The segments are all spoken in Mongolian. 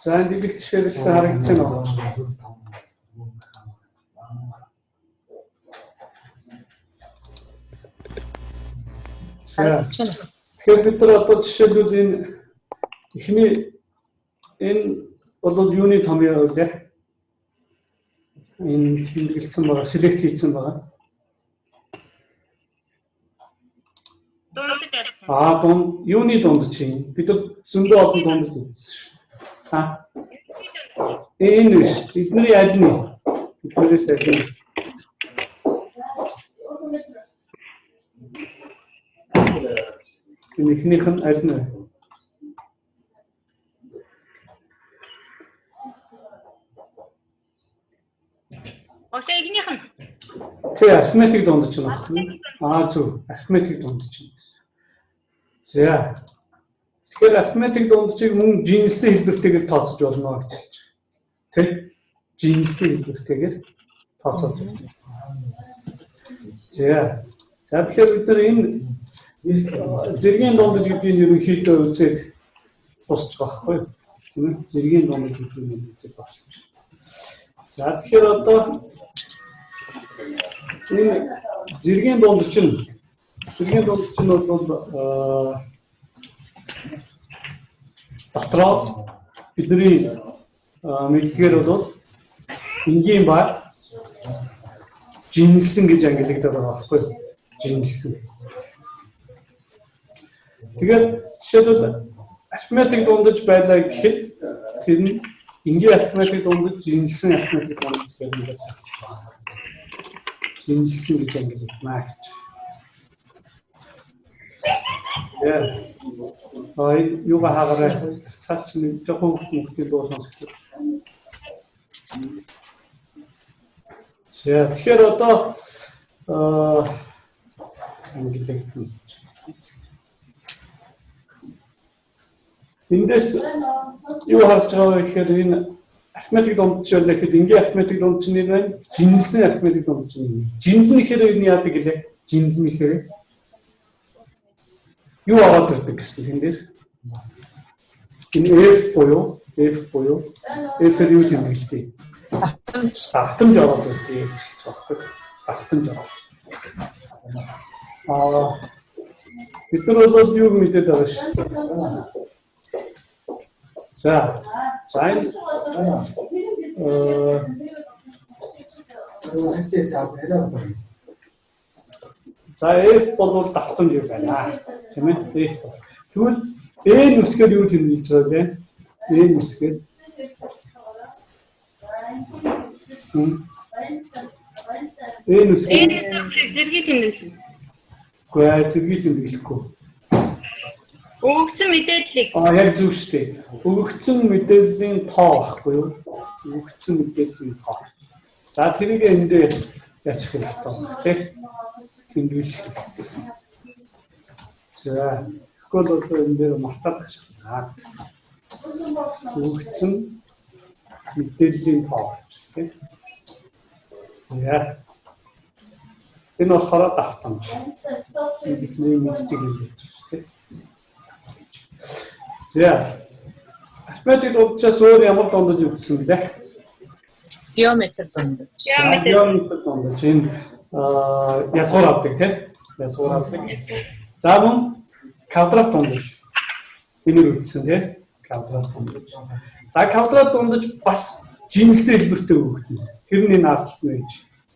За энэ дэлгэц ширхсэн харагдаж байна уу? За. Тэгэхээр бид нар одоо жишээлбэл энэ эхний энэ бол юуны томьёо вэ? Энэ тэмдэглэсэн байгаа, select хийсэн байгаа. Дундаж. Аа, дунд юуны дунд чинь? Бид нар зөндөө олон дундаж үзсэн шүү. Аа. Энэ биш. Бидний аль нь? Биднээс аль нь? Энэ эхнийх нь аль нь вэ? Ошоо эхнийх нь. Тий, арифметик дундаж нь байна. Аа, зөв. Арифметик дундаж нь гэсэн. За. Тэгэхээр арифметик дунджийг мөн жинлсэн хэлбэртэйгээр тооцож болно гэж хэлж байгаа. Тэ? Жинлсэн хэлбэртэйгээр тооцоож байна. За. За, тэгэхээр бид нар энэ зэргийн дундаж гэдгийг ерөнхийдөө үзээд дуусчих байхгүй юу? Тийм ээ? Зэргийн дундаж гэдгийг үзээд дуусчих. За, тэгэхээр одоо энэ зэргийн дундаж нь бол дотроо бидний мэддгээр бол энгийн ба жинлсэн гэж ангилагдаад байгаа байхгүй юу? Жинлсэн. Тэгээд жишээлбэл арифметик дундаж байлаа гэхэд тэр нь энгийн арифметик дундаж, жинлсэн арифметик дундаж гэдэг нь авчих байна. Жинлсэн гэж ангилагдана гэж. Аа, юугаа хаагаарай. Цаад чинь нэг жоохон хүмүүсийн дуу сонсогдож. За, тэгэхээр одоо ангилагдана. Эндээс юу харж байгаа вэ гэхээр энэ арифметик дундаж байлаа гэхэд энгийн арифметик дундаж нь байна, жинлсэн арифметик дундаж нь. Жинлэн гэхээр энэ яадаг гэлээ? Жинлэн гэхээр юу ороод ирдэг гэсэн юм дээр? Энэ F буюу F-ээр юу тэмдэглэдэг? Давтамж. Давтамж ороод ирдэг гэж хэлж байгаа байхгүй. Давтамж ороод. Аа, бид нар бол юу мэдээд байгаа шүү. За. За, энэ за F бол давтамж юм байна. Тийм ээ? F. Тэгвэл N үсгээр юу тэмдэглэж байгаа вэ? N үсгээр N үсгээр зэргийг тэмдэглэнэ. Үгүй ээ, зэргийг тэмдэглэхгүй. Өгөгдсөн мэдээллийг. Аа, яг зөв шүү дээ. Өгөгдсөн мэдээллийн тоо байхгүй юу? Өгөгдсөн мэдээллийн тоо. За, тэрийг энэ дээр яачих хэрэгтэй байна, тий? Тэмдэглэх хэрэгтэй. За, тэгвэл одоо энэ дээр мартаад шахна. Өгөгдсөн мэдээллийн тоо гэж, тий? За. Энэ болохоор давтамж. Бидний мэддэг юм гэж шүү дээ. За. Арифметик дунджаас өөр ямар дундаж үзсэн бэ? Геометр дундаж. Геометр дундаж. Энэ язгуур авдаг, тийм? Язгуур авдаг. За, мөн квадрат дундаж. Энийг үзсэн, тийм? Квадрат дундаж. За, квадрат дундаж бас жинлсэн хэлбэртэй өгөгдөнө. Тэр нь энэ ард талд нь гэж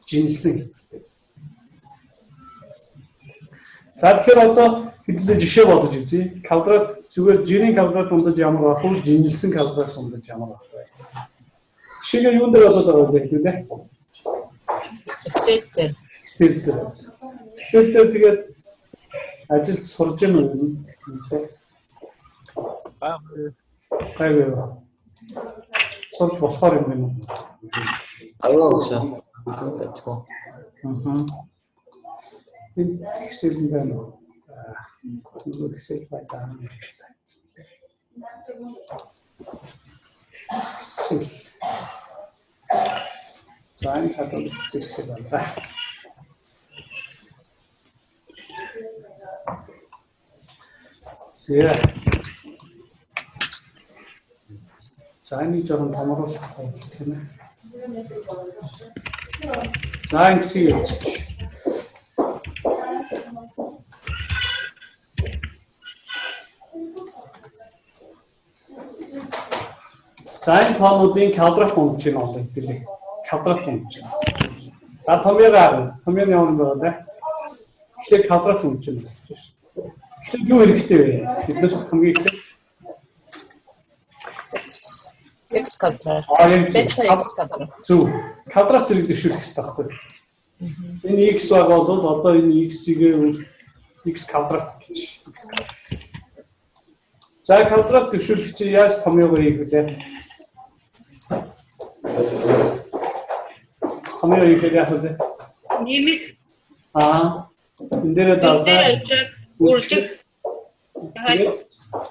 жинлсэн хэлбэртэй. За, тэгэхээр одоо хэдүүлээ жишээ бодож үзье. Квадрат зүгээр жирийн квадрат дундаж ямар байх вэ? Жинлсэн квадрат дундаж ямар байх вэ? Жишээгээр юун дээр бодоод байгаа вэ хэдүүлээ? Excel дээр. Excel дээр. Excel дээр тэгээд ажилд сурж юм уу? Гайгүй. Сурж болохоор юм байна уу? Аюу гэсэн. Тавьчих. Аа. Энэ Excel юм байна уу? Нөгөө Excel файл аа. Excel. За, энэ хадгалж Excel байна. За. За, энийг жоохон томруулах байх, тийм ээ. За, ингэсийг явуулчих. За, энэ тоонуудын квадрат дундаж нь олно гэдэг. Квадрат дундаж. За, томьёогоор томьёо нь ямар байгаа вэ? Тэгэхээр квадрат дундаж нь болж байна. Тэгэхээр юу хэрэгтэй вэ? Биднээс хамгийн эхлээд X квадрат. А, яг Бета x квадрат. Зөв. Квадрат зэрэг дэвшүүлэх хэрэгтэй байхгүй юу? Энэ x байгаа бол одоо энэ x-ийг x квадрат гэж, x квадрат. За, квадрат дэвшүүлэх чинь яаж томьёогоор хийх вүлээ? Томьёо хийхээр яах вэ? Нэмэх. Аа. Энэ дээрээ дардаа үржих.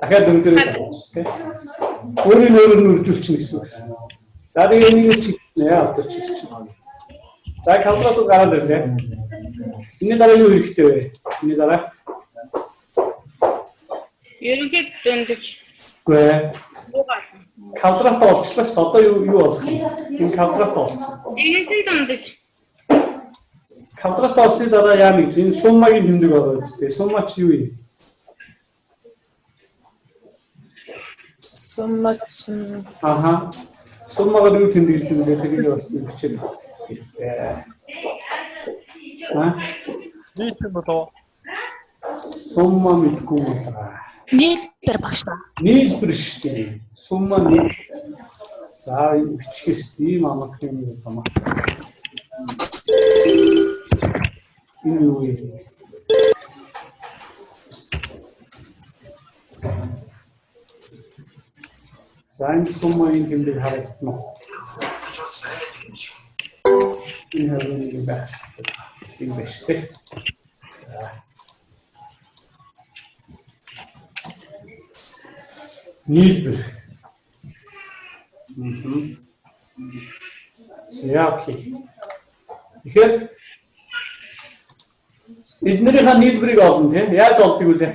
Дахиад дөрөв дээрээ дарчих, тийм. Өөрийн өөрөөр нь үржүүлчихнэ гэсэн үг. За, тэгээ энийг чигнэ, одоо чигч. За, квадрат гараад ирлээ. Энэний дараа юу хэрэгтэй вэ? Энэний дараа Ерөнхий дундаж. Үгүй ээ. Квадрат олчлоо шүү дээ. Одоо юу болох юм? Энэ квадрат олцсон. Ерөнхий дундаж. Квадрат олсны дараа яа нэг энэ суммагийн тэмдэг ороо үстэй. Сумма чи юу юм? Сумма чинь Аха. Суммагаар юу тэмдэглэдэг вэ? Тэрийг бас нэг бичээд. Аа. Нийт юм болов. Сумма мэдгүй юм байна. Нийлбэр, багш. Нийлбэр шүү дээ. Сумма нийл. За, энэ бичихээс ийм амарх юм юм аа. Энэ юу юм? За, энэ суммагийн тэмдэг харагдана уу? Энэ харин нэг байх хэрэгтэй. Тийм байна шүү дээ. За. Нийлбэр. За, окей. Тэгэхээр эднэрийнхаа нийлбэрийг олно, тийм, яаж олдгийг вүлээ?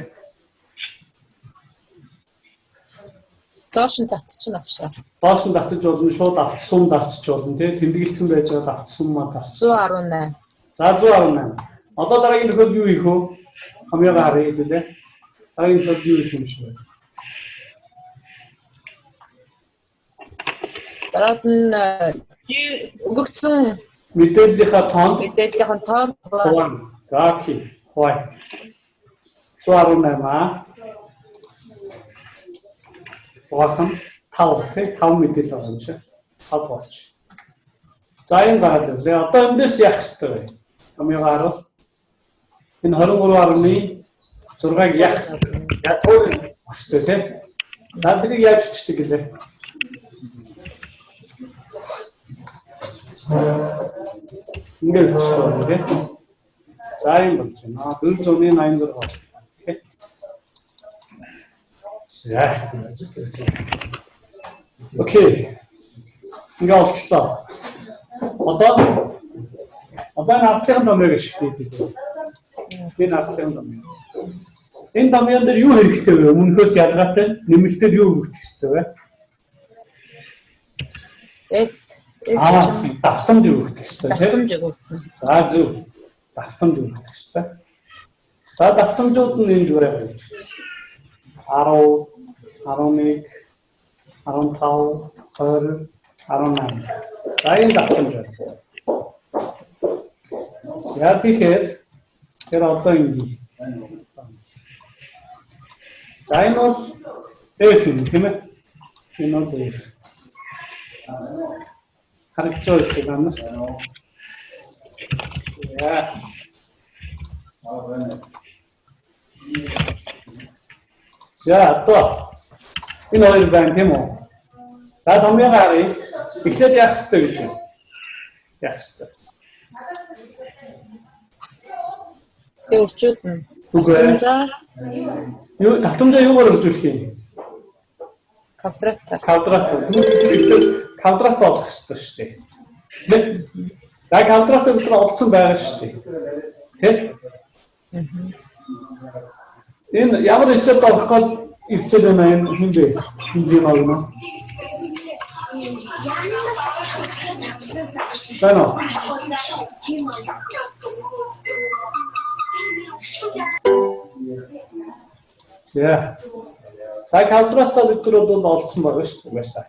Доош нь татчих нь авшаа. Доош нь татаж болно, шууд авч сум дарчиж болно, тийм, тэмдэглэсэн байж байгаа авч суммаа дарч. 118. За, 118. Одоо дараагийн тохиолдолд юу хийх вэ? Томьёогоо харъя хэдүүлээ. Дараагийн тохиолдолд юу хийх юм шиг вэ? Дараад нь өгөгдсөн мэдээллийнхаа тоонд мэдээллийнхэн тоонд хуваана. За, окей. Хуваа. 118 аа. Хуваах нь 5, тий, 5 мэдээлэл байгаа юм шиг. 5 болж. За, энэ гараад ирлээ. Одоо эндээс яах ёстой вэ? Томьёогоо харуул. Энэ 23.6-ыг яах ёстой? Язгуур ёстой, тий. За, тэрийг яаж өчтдөг гэлээ? Ингээд өчтдөг байна, тий. За, юм болж байна. 486 байна. Окей. За. Окей. Ингээ олчлоо. Одоо энэ автлын томьёог ашиглая гэдэг. Энэ автлын томьёо. Энэ томьёон дээр юу хэрэгтэй вэ? Өмнөхөөс ялгаатай нэмэлтээр юу өгөх ёстой вэ? F Аа, давтамж өгөх ёстой, тийм. Давтамж өгөх. За, зөв. Давтамж өгөх ёстой. За, давтамжууд нь энд байгаа гэж үзсэн. 10, 11, 15, 20, 18. За, энэ давтамж байна. За, тэгэхээр тэр одоо ингэ. За, энэ бол F юм, тийм ээ? Энэ бол F. Харагдаж байгаа юм байна. За. За, одоо энэ хоёр байна, тийм үү? За, томьёогоо харъя. Эхлээд яах ёстой гэж байна? Яах ёстой? Тэг өрчүүлнэ. Үгүй ээ. Давтамжаа Юу давтамжаа юугаар өржүүлэх юм? квадратаар. Квадрат. Тэгвэл квадрат олох ёстой шүү дээ. Тэ? За, квадратыг бид нар олцсон байгаа шүү дээ. Тэ? Энэ ямар хичээлд орох гээд ирчээд байна, энэ хэн бэ? Хин зэм аа? Байна уу? За. За квадратаа бид нар бол олдсон байгаа шүү дээ. Угаасаа.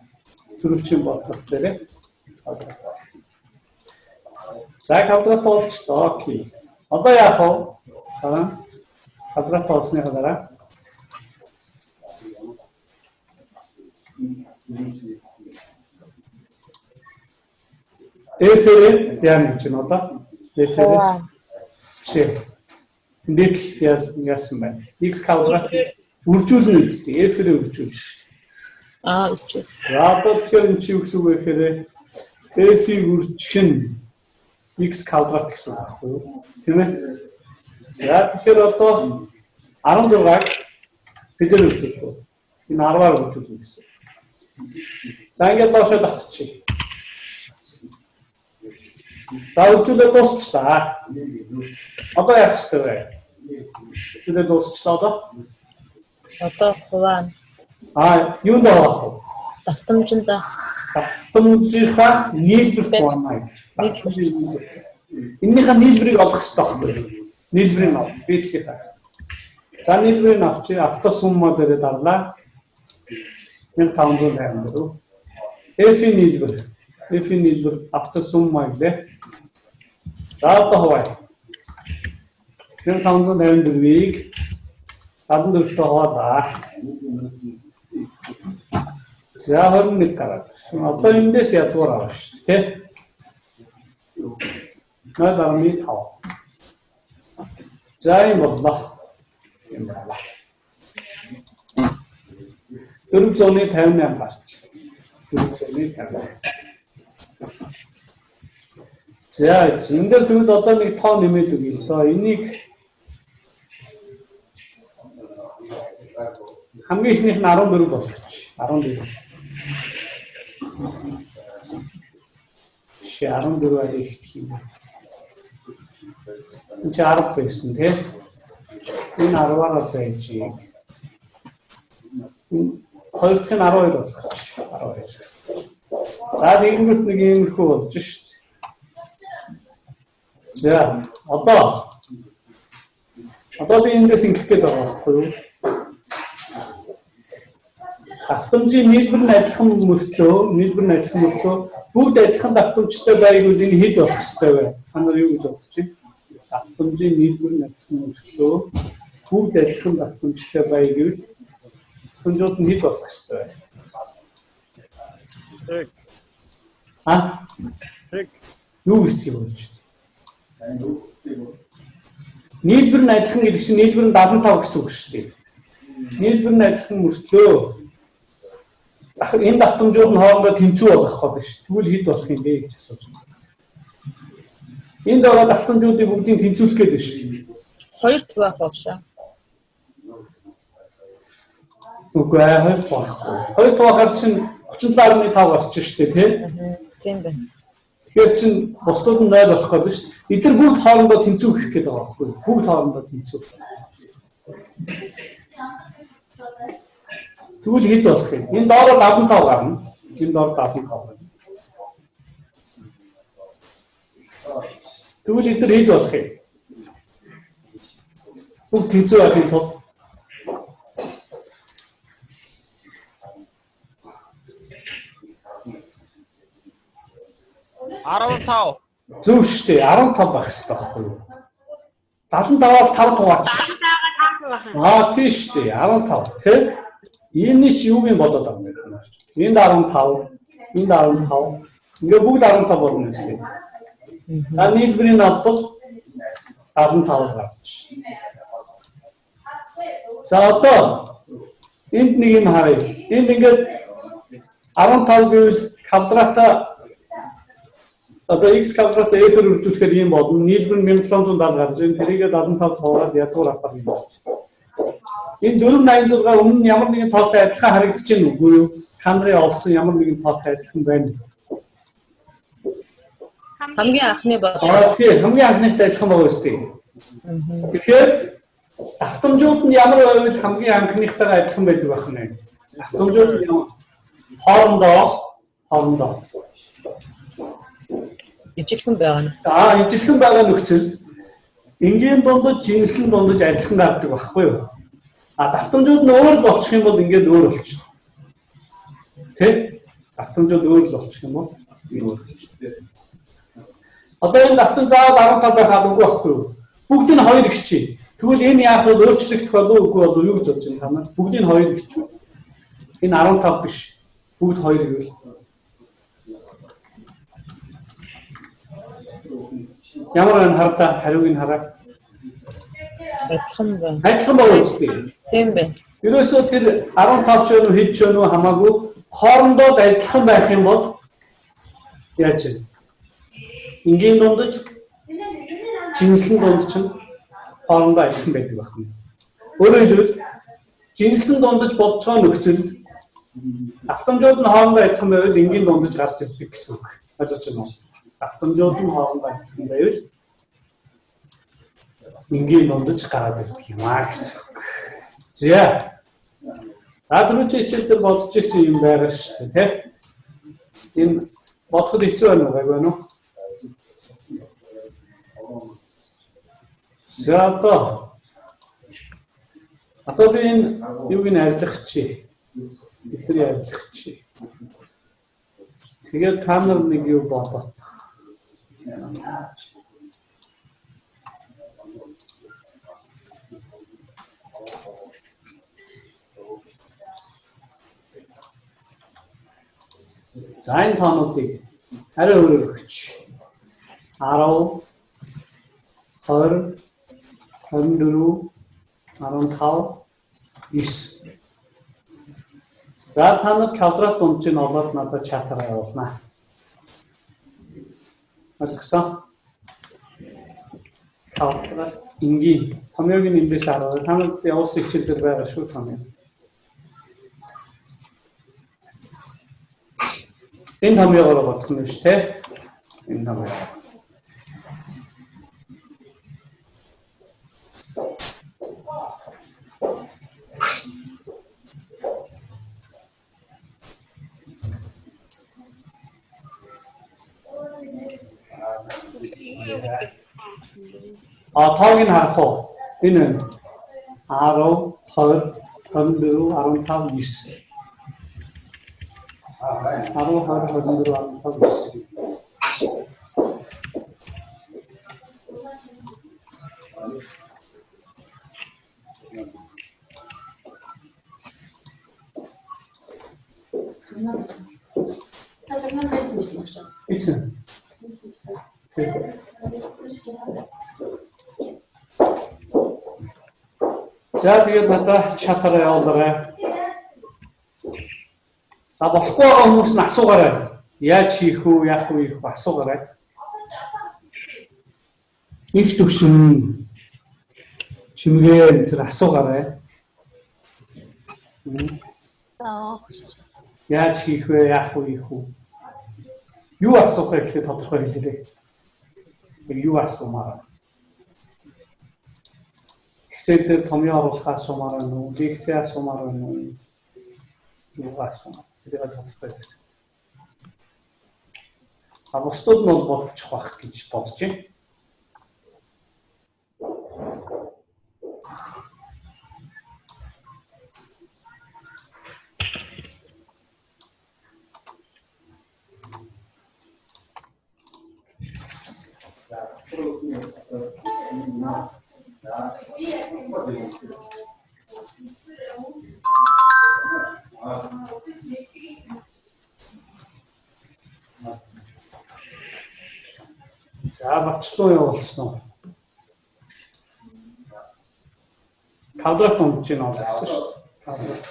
Төрөвчийн бодлого дээр квадрат. За квадрат олчлоо. Окей. Одоо яах вэ? За квадрат олсныхаа дараа F-ээр яа гэж байна одоо? F-ээр чи. Дээдл яасан байна? X квадрат үржүүлнэ гэдэг. F-ээр үржүүлж. Аа, үржүүл. За одоо тэгэхээр энэ чи юу гэсэн үг вэ гэхээр F-ийг үржих нь x квадрат гэсэн үг байхгүй юу? Тийм ээ? За тэгэхээр одоо 16-аг бид нар үржүүлэх үү? Энэ 10-аар үржүүлнэ гэсэн. За ингээд доошоо татчих. За үржүүлээ дуусчлаа. Одоо яах ёстой вэ? Үржүүлээ дуусчлаа одоо. Одоо хуваана. Аа, юунд хуваах вэ? Давтамжинд Давтамжийнхаа нийлбэрт хуваана гэж. Эннийхээ нийлбэрийг олох ёстой байхгүй юу? Нийлбэрийг олох. Бидлийнхаа. За нийлбэрийг авчи автосумма дээр дарлаа. 1584. F-ийн нийлбэр. F-ийн нийлбэр автосумма гэлээ. За одоо хуваая. 1584-ийг 74-тэй хуваалаа. За 21 гараад. Одоо эндээс язгуур авах шүү дээ, тэ? 0.5. За юм боллоо. Юм боллоо. 458 гарч. 458. За энэ дээр тэгвэл одоо нэг тоо нэмээд өгье л доо. Энийг хамгийн ихнийх нь 14 болгоч. 14. Ши 14 арай их юм. Энд чи 10 байсан тий. Энэ 10-аар байж. Энэ хоёр дахь нь 12 болгоч. 12. За тэгэнгүүт нэг иймэрхүү болж шít. За одоо би эндээс ингэх гээд байгаа байхгүй юу? Давтамжийн нийлбэр нь адилхан мөртлөө, нийлбэр нь адилхан мөртлөө бүгд адилхан давтамжтай байвал энэ хэд болох ёстой вэ? Та нар юу гэж бодож байна? Давтамжийн нийлбэр нь адилхан мөртлөө бүгд адилхан давтамжтай байвал давтамжууд нь хэд болох ёстой вэ? Тэг. А? Тэг. Юу гэж тийм болж байна? Нийлбэр нь адилхан гэдэг чинь нийлбэр нь 75 гэсэн үг шүү дээ. Нийлбэр нь адилхан мөртлөө энэ давтамжууд нь хоорондоо тэнцүү болох гэдэг шүү. Тэгвэл хэд болох юм бэ гэж асууж байна. Энд байгаа давтамжуудыг бүгдийг тэнцвүүлэх гээд байна шүү. Хоёр хуваах багшаа. Үгүй ээ, хоёр хуваахгүй. Хоёр хуваахаар чинь 37.5 гарч шүү дээ, тий? Тийм байна. Тэгэхээр чинь бусдууд нь 0 болох гэдэг шүү. Эдгээр бүгд хоорондоо тэнцүү гэх гээд байгаа байхгүй юу? Бүгд хоорондоо тэнцүү. Тэгвэл хэд болох юм? Энэ доороо 75 гарна. Энэ доор 75 гарна. Тэгвэл эдгээр хэд болох юм? Бүгд тэнцүү байхын тулд 15. Зөв шүү дээ. 15 байх хэрэгтэй байхгүй юу? 75-аар 5 хуваач. Аа тийм шүү дээ. 15 тий? Иймний чи юу юм бодоод байгаа юм бэ танаар? Энд 15, энд 15. Ингээ бүгд 15 болно гэсэн үг. За нийлбэрийн авбал 75 гарч. За одоо энд нэг юм харъя. Энд ингээд 15 гэвэл квадрата одоо x квадрат f-ээр үржүүлэхээр ийм болно. Нийлбэр нь 1770 гарч ийн. Тэрийгээ 75 хуваад язгуур авах юм байна. Энэ 486 өмнө нь ямар нэгэн тоотой адилхан харагдаж байна үгүй юу? Та нарын олсон ямар нэгэн тоотой адилхан байна уу? Хамгийн анхны бодлого. Аа тийм, хамгийн анхныхтай адилхан байгаа шүү дээ. Тэгэхээр давтамжууд нь ямар байвал хамгийн анхныхтайгаа адилхан байдаг байх нэ. Давтамжууд нь хоорондоо Хоорондоо. Ижилхэн байгаа нь. За, ижилхэн байгаа нөхцөл энгийн дундаж, жинсэн дундаж адилхан гардаг байхгүй юу? А давтамжууд нь өөр л болчих юм бол ингээд өөр болчих. Тэ? Давтамжууд өөр л болчих юм уу? Өөр болчих. Одоо энэ давтамж заавал 15 байх албагүй байхгүй юу? Бүгдийг нь 2 гिचээ. Тэгвэл энэ яах вэ? Өөрчлөгдөх болов уу үгүй болов юу гэж бодож байна та нар? Бүгдийг нь 2 гिचүү. Энэ 15 биш. Бүгд 2 гэвэл. Ямар энэ хардаа хариуг нь хараа. Адилхан байна. Адилхан байгаа үстэй. Тийм байна. Ерөөсөө тэр 15 ч вэ хэд ч вэ хамаагүй хоорондоо л адилхан байх юм бол яаж вэ? Энгийн дундаж, жинсэн дунд чинь хоорондоо адилхан байдаг байхгүй. Өөрөөр хэлбэл жинсэн дундаж бодож байгаа нөхцөлд давтамжууд нь хоорондоо адилхан байвал энгийн дундаж гарч ирдэг гэсэн үг. Ойлгож байна уу? Давтамжууд нь хоорондоо адилхан байвал энгийн дундаж гараад ирдэг юм аа гэсэн үг. За. За түрүүчийн хичээл дээр бодож исэн юм байгаа шүү дээ, тэ? Энэ бодоход хэцүү байна уу, гайгүй байна уу? За одоо би энэ юуг нь арилгах чи. Бидний арилгах чи. Тэгээд та нар нэг юу бодоод. За энэ тоонуудыг арай өөрөөр өгч. 10 20 24 15 9. За та нар квадрат дунджийг олоод надад чатаараа явуулнаа. Ойлгосон? Квадрат энгийн томьёог нь эндээс аваад та нарт явуулсан хичээл дээр байгаа шүү томьёо. Энэ томьёогоор бодох нь биш те. Энэ томьёо. А тоог нь харах уу? Энэ 10, 20, 24, 15, 9. 10, 20, 24, 15, 9. Та журнал хайсан байсан юм шиг. Ийсэн. За тэгээд надад чатаараа явуулаарай. За болохгүй байгаа хүмүүс нь асуугаарай. Яаж хийх үү, яах вэ хийх үү асуугаарай. Их төвшин чимгээ тэр асуугаарай. Яаж хийх вэ, яах вэ хийх үү? Юу асуух вэ гэхээ тодорхой хэлээрэй. Яг юу асуумаар. Excel дээр томьёо оруулах асуумаар байна уу? Лекц асуумаар байна уу? Юу асуумаар. Тэрийг тодорхой хэлээрэй. А бусдууд нь бол бодчих байх гэж бодож байна. За бачлуу явуулсан уу? Квадрат дундаж нь олгосон шүү дээ. Квадрат.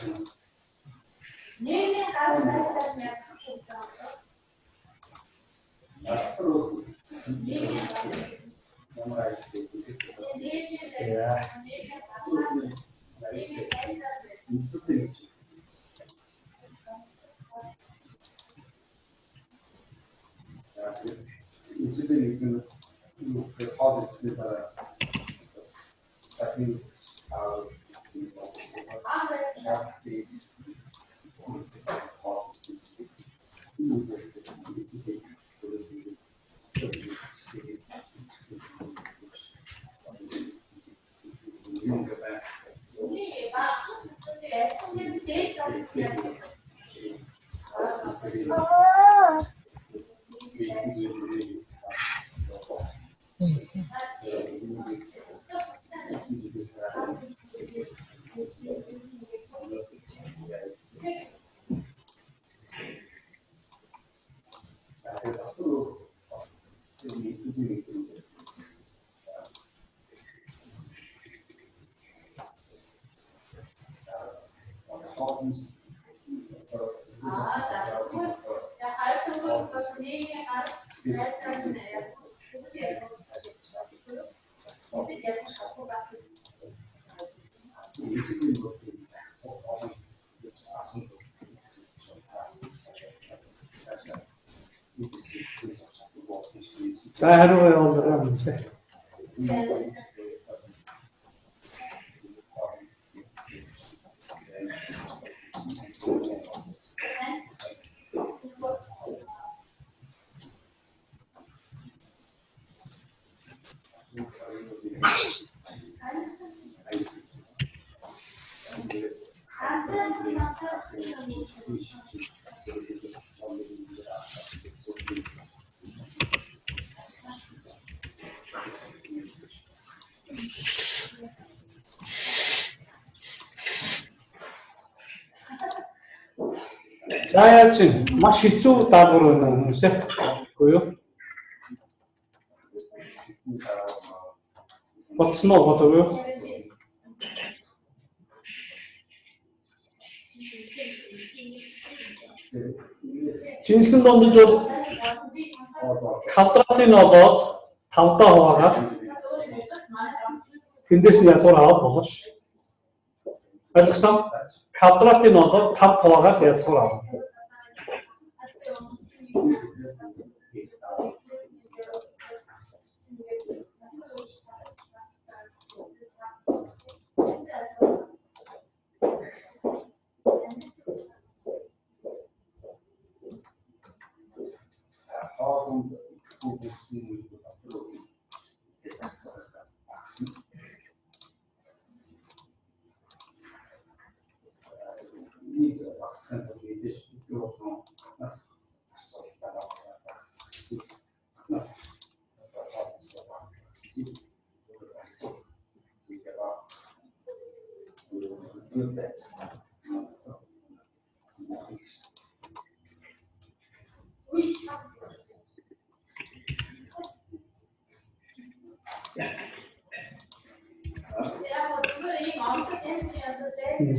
Яа. За хариугаа явуулаарай хүмүүсээ. За яаж юм? Маш хэцүү даалгавар байна хүмүүсээ. Үгүй юу? Бодсон уу бодоогүй юу? Жинсэн дундаж бол квадратын олоод 5-даа хуваагаад тэндээс нь язгуур аваад болно ш. Ойлгосон? Квадратын олоод 5 хуваагаад язгуур авах.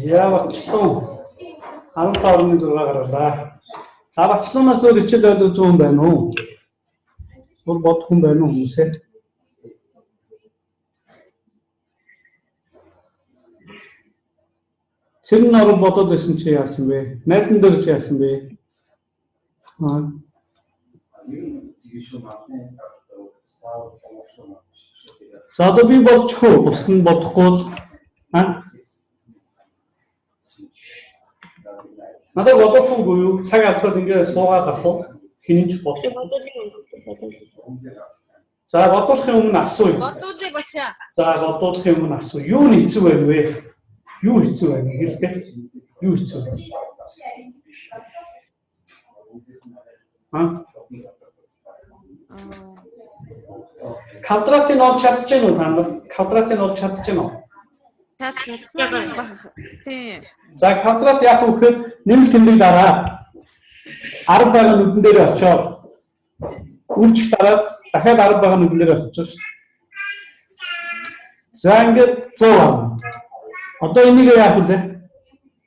За багчлан 17.6 гарлаа. За багчланаас өөр хичээл ойлгож байгаа хүн байна уу? Бүр бодох хүн байна уу хүмүүсээ? Цэрэн орон бодоод байсан чи яасан бэ? Найдан дээр чи яасан бэ? Аа. За одоо би бодчих уу? Бус нь бодохгүй бол аа Надад бодох үгүй юу? Цаг алдаад ингээд суугаад авах уу? Хинэн ч бодох. За бодуулахын өмнө асууя. Бодуулъя бачаа. За бодуулахын өмнө асуу. Юу нь хэцүү байна вэ? Юу хэцүү байна хэлтэй? Юу хэцүү вэ? Аа? Квадратын олж чадж гэнэ үү та нар? Квадратын олж чадж гэнэ үү? Чадсан байх. Тийм. За квадрат яах вэ гэхээр нэмэлт тэмдэг дараа 10 байгаа нүдэн дээр очиод үржих дараа дахиад 10 байгаа нүдэн дээр очиж шүү. За ингээд 100 байна. Одоо энийг яах вэ?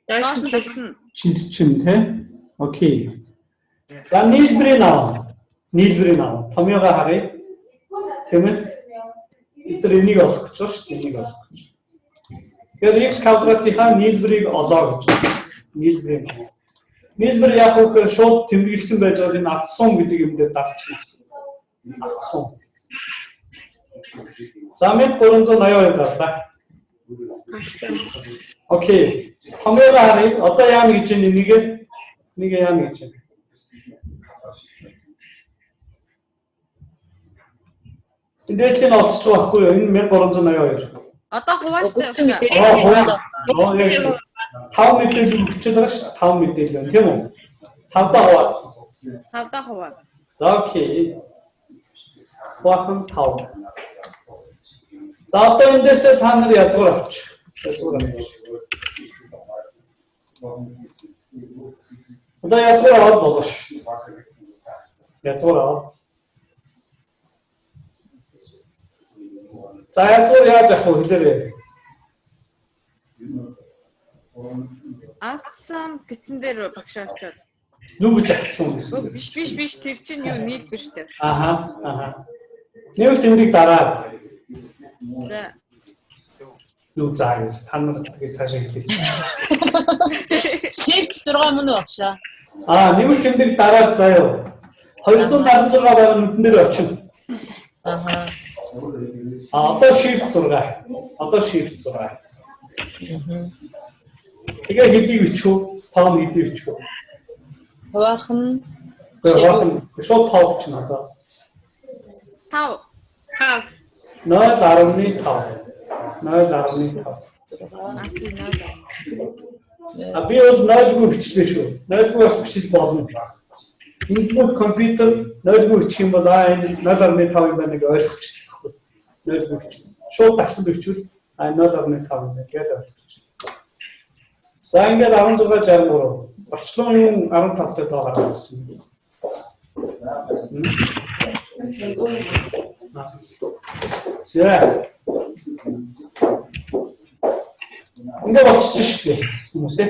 Доош нь төгснө. Шинт чин тий. Окей. За нийлбэрийг аваа. Нийлбэрийг аваа. Томьёогоо харъя. Тийм ээ? Бид нар энийг олох гэж байна шүү дээ. Энийг олох гэж. Тэгэхээр x квадратынхаа нийлбэрийг олоо гэж байна. Нийлбэрийг олоо. Нийлбэр яах вэ гэхээр шууд тэмдэглэсэн байж байгаа энэ автсум гэдэг юм дээр дарчихна гэсэн. Автсум. За 1382 гарлаа. Окей. Томьёогоо харъя. Одоо яана гэж байна энийгээ? Энийгээ яана гэж байна? Энэ дээдлийн олцож байгаа байхгүй юу? Энэ 1382. Одоо хувааштай. Өгсөн мэдээлэл Аа, яг 5 мэдээлэл өгчөөд байгаа шүү. 5 мэдээлэл байна, тийм үү? 5-даа хуваа. 5-даа хуваа. За окей. Хуваах нь 5. За одоо эндээсээ та нар язгуур авчих. Язгуур авчих. Одоо язгуур аваад болно шүү. Язгуур аваад. За язгуур яаж авах вэ хэлээрэй. Авсан гэсэн дээр багш авчаад. Юу гэж авсан гэсэн. Биш биш биш тэр чинь юу нийлбэр штэ. Аха аха. Нэмэлт тэмдэг дараад. За. Юу заа гэж та нар тэгээд цаашаа хэлээ. Shift 6 мөн үү багшаа? Аа, нэмэлт тэмдэг дараад заяа. 276 баруун нүдэн дээр очино. Аха. А одоо shift 6. Одоо shift 6. Тэгээ хэдийг бичих үү? Тоон хэдийг бичих үү? Хуваах нь Хуваах нь шууд тоо бичнэ одоо. 5. 5. 0.5. 0.5. А тий 0. А би бол 0-гүй бичлээ шүү. 0-гүй бас бичиж болно. Ингэх компьютер 0-гүй бичих юм бол а энэ 0.5 юм байна гэж ойлгочихдог байхгүй. 0-гүй бичих. Шууд дасал бичвэл а 0.5 юм байна гэж ойлгочихно. За ингээд 16 63. Орчлон юм 15 дээр доо гараад ирсэн. За. Ингээ болчихж шүү дээ хүмүүсээ.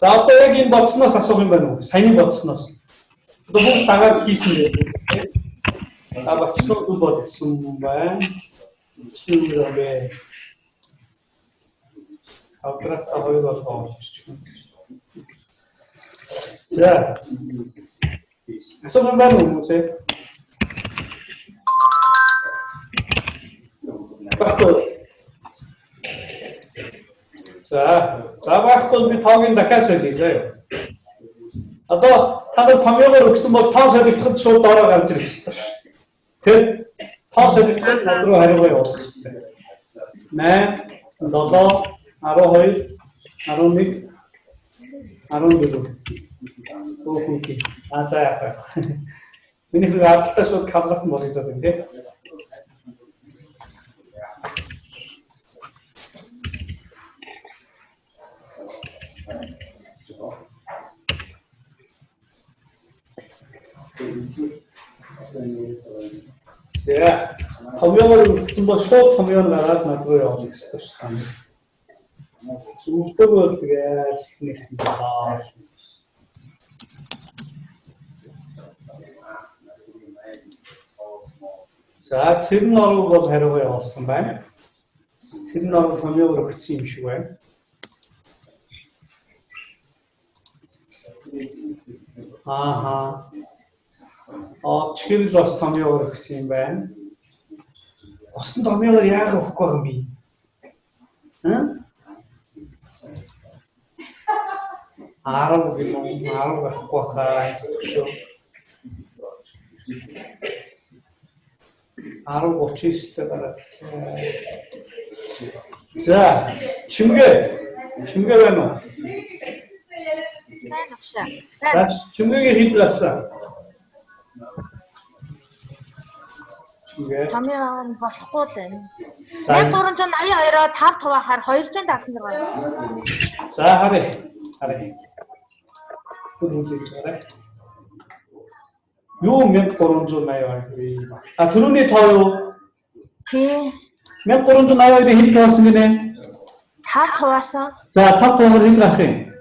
За одоо яг энэ бодсноос асуух юм байна уу? Саяны бодсноос. Одоо бүгд дагаад хийсэн дээ. А бочлоо бодсон байна. Чи юу юм бэ? Квадрат хоёр болгоо болчих. За. Асуух юм байна уу хүмүүсээ? Баггүй. За, за байхгүй би тоогийн дахиад солиё заяа. Одоо та нар томьёогоор өгсөн бол тоо солигдоход шууд доороо гарч ирэх ёстой ш. Тэр тоо солигдоход над руу хариугаа явуулах ёстой. 8 7 12 11 14. Өөхөнки. А за яах вэ? Миний хүү ардталтай шууд квадрат нь болгодод байна тий. За, томьёогоор өгсөн бол шууд томьёо нь гараад над руу явуулах ёстой шүү дээ. Өгдөг бол тэгэл нэгсэн байна. За, цэрэн орог бол хариугаа явуулсан байна. Цэрэн орог томьёогоор өгсөн юм шиг байна. Ааха. А чихэрл бас томьёогоор өгсөн юм байна. Босон томьёогоор яагаад өгөхгүй байгаа юм бэ? Хм? 10 гэх юм 10 байхгүй хаа шүү. 10:39 дээр гараад. За, чимгээ. Чимгээ байна уу? Байна багшаа. За, чимгээгээ хэд гарсан? Чимгээ. Томьёо нь болохгүй л байна. За. 1382-оо 5 хуваахаар 276. За, харъя. Харъя. Түр хүлээж гараа. Юу 1382 вэ? А түрүүний тоо юу? Тий. 1382-ыг хэд хуваасан гинэ? 5 хуваасан. За, 5 хуваар хэд гарах юм?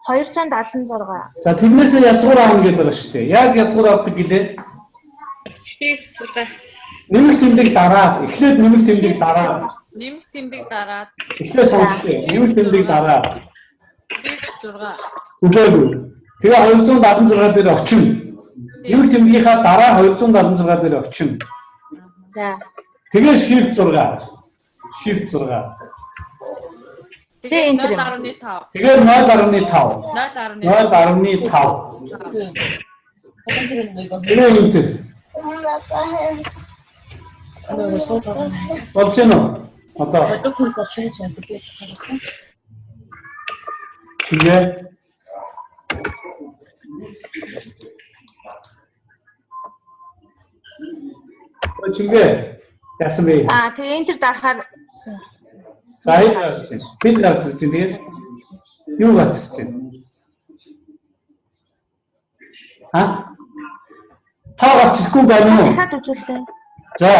276. За, тэрнээсээ язгуур аавна гэдэг байгаа шүү дээ. Яаж язгуур авдаг гэлээ? Shift 6. Нэмэлт тэмдэг дараад, эхлээд нэмэлт тэмдэг дараад, Нэмэлт тэмдэг дараад эхлээд сонсох. Нэмэлт тэмдэг дараад. Shift 6. Үгээгүй. Тэгээ 276 дээр очино. Нэмэлт тэмдгийнхаа дараа 276 дээр очино. За. Тэгээ shift 6. Shift 6. Тэгээ enter юм. 0.5. Тэгээ 0.5. 0.5. 0.5. 화장실은 이거 Тэгээ enter. 이거 шууд Болж гэнэ үү? Одоо одоо хүрх болчихно юм би. тэгээ Чингээ яасан бэ? Аа тэгээ enter дарахаар За хэд гарч байна? Хэд гарч ирж байна? Тэгээд юу гарч ирж байна? Ха? Тоо гарч ирэхгүй байна уу? дахиад үзүүлээ. За,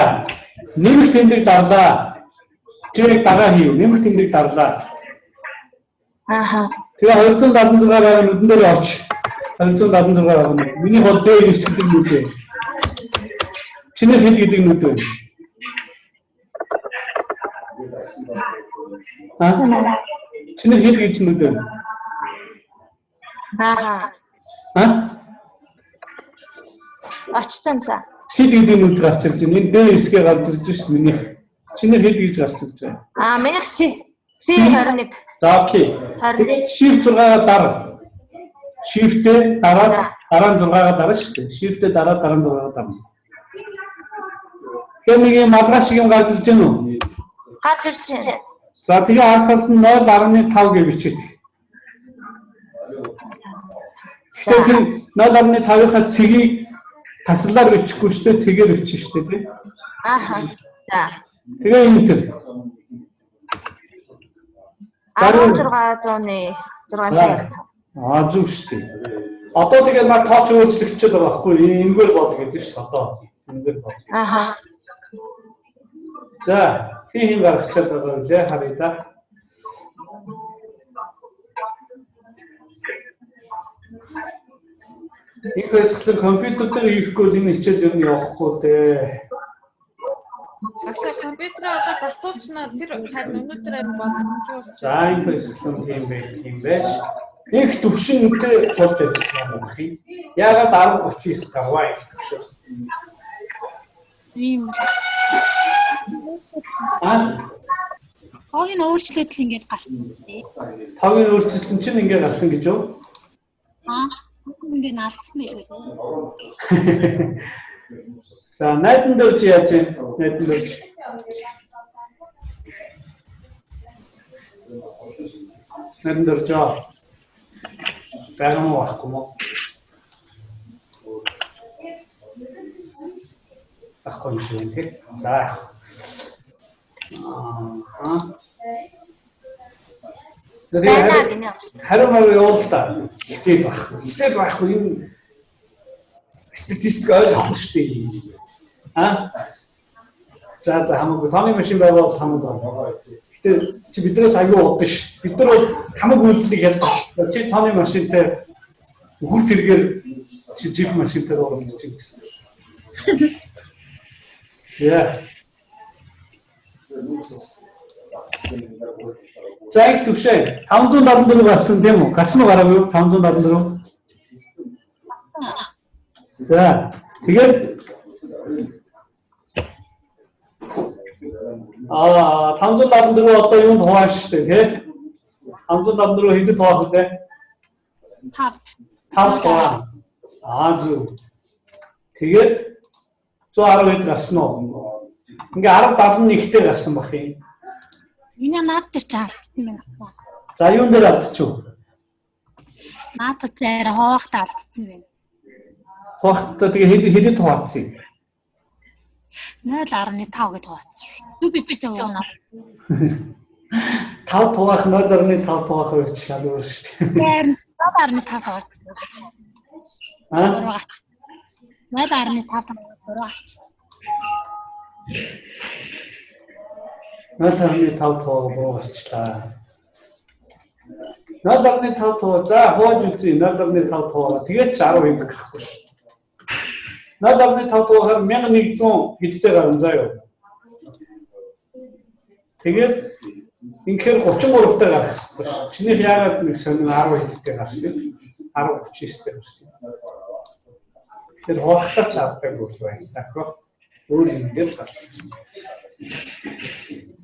нэмэх тэмдэг дарлаа. Чи яг дагаа хий. Нэмэх тэмдэг дарлаа. Ааха. Тэгээ 276 байгаа нүдэн дээр оч. 276 байгаа нүд. Миний бол D9 гэдэг нүд вэ. Чиний хэд гэдэг нүд вэ? А? Чиний хэд гэж нүд вэ? Ааха. А? Очсон за. Хэд гэдэг нүд гарч ирж байна. Энэ D9-гээ гарч ирж шүү дээ минийх. Чиний хэд гэж гарч ирж байна? Аа минийх C C21. За окей. Тэгээд shift 6-гаа дар. Shift-ээ дараад дараа нь 6-гаа дарна шүү дээ. Shift-ээ дараад дараа нь 6-гаа дарна. Тэгэхээр нэг юм малгай шиг юм гарч ирж байна уу? Гарч ирж байна. За тэгээ ард талд нь 0.5 гэж бичээд. Тэгэхээр тэр 0.5-ийнхаа цэгийг таслаар бичихгүй шүү дээ, цэгээр бичих шүү дээ, тийм. Ааха. За. Тэгээ enter. 1600-ны 655. Аа зөв шүү дээ. Одоо тэгээд над тооч өөрчлөгдчихөд байгаа байхгүй юу? Энэгээр бод гэдэг шүү дээ одоо. Энэгээр бод. Ааха. За, хин хин гаргачаад байгаа вэ? Харъя да. Их хэсгэлэн компьютер дээр хийхгүй бол энэ хичээл ер нь явахгүй дээ. Багшаа компьютерээ одоо засуулчнаа тэр харин өнөөдөр харин боломжгүй болчих. За, энэ хэсгэлэн тийм байх юм байж. Их төвшинтэй тулж ажиллах юм их. Яагаад 10:39 гарваа их төвшин? Ийм л. Аа, Тоог нь өөрчлөөд л ингээд гарсан тий. тоог нь өөрчилсөн чинь ингэ гарсан гэж юу? Аа. Ингээд алдсан байлгүй. За, найдан дөрж яаж вэ? Найдан дөрж. Найдан дөрж аа. Байгаа мó байхгүй мó? Байхгүй юм шиг байна тий. За яах. Аа. Байна гинэ. Хариу мөр явуул та. Excel байхгүй. Excel байхгүй юм статистик ойлгохгүй шүү дээ. Аа? За за хамаагүй. Тооны машин байгаа бол хамаагүй. Гэтэ чи биднээс аюу удаа ш. Бид нар бол хамаг үйлдэлийг ярьдаг. Чи тооны машинтай үхэр тэргээр чи жип машинтай оролцож чинь гэсэн. Яа. За их төвшөө. 574 гарсан тийм үү? Гарсан уу гараагүй юу? 574. За тэгээд аа 574 одоо юунд хуваана шүү дээ тий? 574 хэдэд хуваах вэ? 5. 5 хуваа. Аа зөв. Тэгээд 110 хэд гарсан уу? Ингээ 1071-тэй гарсан бах юм. Миний наад дээр чи алдсан байна. За юун дээр алдчих вэ? Наад чи арай хуваахтаа алдсан байна. Хуваахтаа тэгээ хэд хэдэд хуваацсан юм? 0.5 гэж хуваацсан шүү. Зүг би би тавна. 5 хуваах 0.5 хуваах хоёр ч шал өөр шүү дээ. Харин 0.5 хуваацсан. Аа? 0.5 3 гарч. 0.5 хуваа буу гарчлаа. 0.5 хуваа за хувааж үзье 0.5 хуваа тэгээд ч 10 хэвлэг гарахгүй шүү. 0.5 хуваагаар 1100 хэдтэй гарна заа юу. Тэгээд инхээр 33-тай гарах хэрэгтэй шүү. Чинийх яагаад нэг сонин 10 хэдтэй гарсан юм? 10.39-тэй гарсан. Тэгэхээр хуваахтаа ч алдаагүй л байна. Дахиад өөр юм дээр гарсан.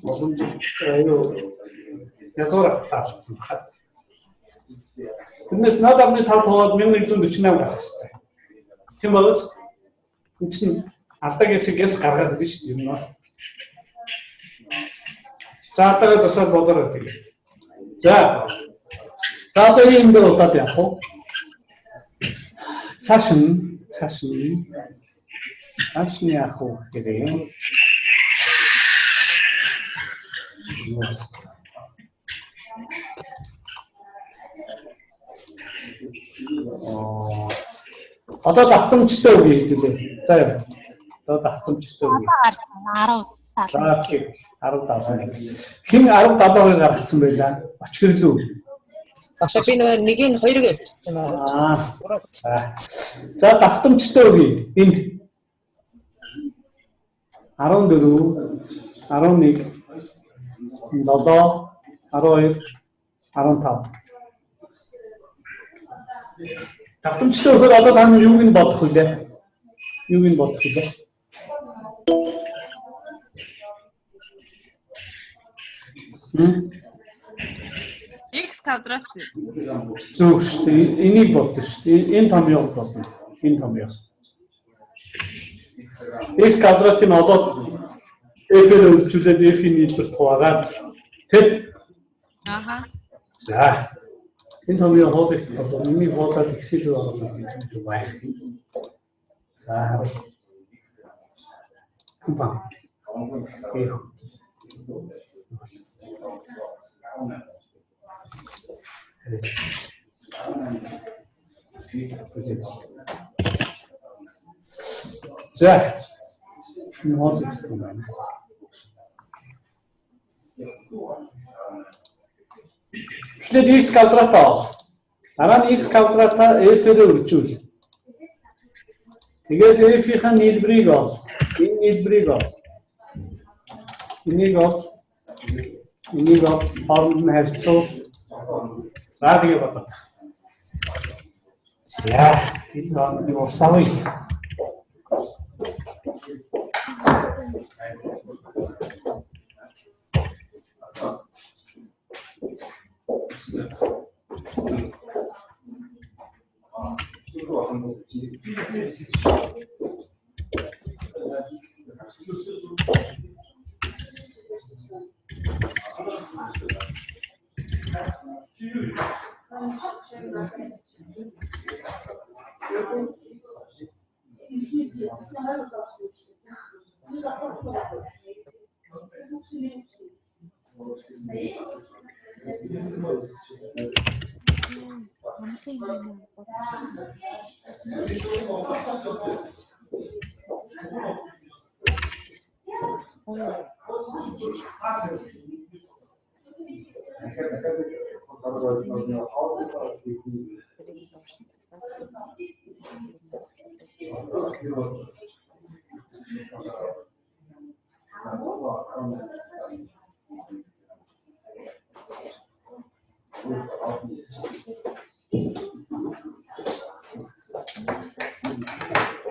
Боломж аюу язгуур алдсан хаа. Тэрнээс 0.5 хуваад 1148 гарах хэрэгтэй. Тийм болж энэ чинь алдаагийн чигээс гаргаад ирнэ шүү дээ. Юм нь бол. За алдаагаа засаад бодороо тэгээ. За. За одоо ийм дээр удаад явах уу? Цааш нь цааш нь Цааш нь яах вэ гэхээр одоо давтамжтай үг хэлдэг. За яа. Одоо давтамжтай үг. Одоо гарч байна. 10 За 10 71. Хэн 10 72 гаргацсан байлаа? Очгирлүү. Багшаа, би нөгөө нэг нь хоёрыг явуулсан юм аа. Аа. За, давтамжтай үг энд 14 11 7 12 15. Давтамжтай өгөхөөр одоо та нар юуг нь бодох вүлээ? Юуг нь бодох вүлээ? Хм? X квадрат. Зөв шүү дээ. Энийг бодно шүү дээ. Энэ томьёог бодно. Энэ томьёо. X квадратыг олоод f-ээр үржүүлээд f-ийн нийлбэрт хуваагаад, тэг. Аха. За. Энэ томьёо хуулах болоо энийг хуулаад x рүү оруулах гэж байх. За, харъя. Компан. F. За. Энэ хоол их юм байна. Эхлээд x квадрат ол. Дараа нь x квадратаа f-ээр үржүүл. Тэгээд f-ийн нийлбэрийг ол. Энэ нийлбэрийг ол. Энийг ол. Энийг ол, хооронд нь харьцуул. За, тэгээ бодоод. За, энэ нэг усаавыг. Монголын юм бодсон.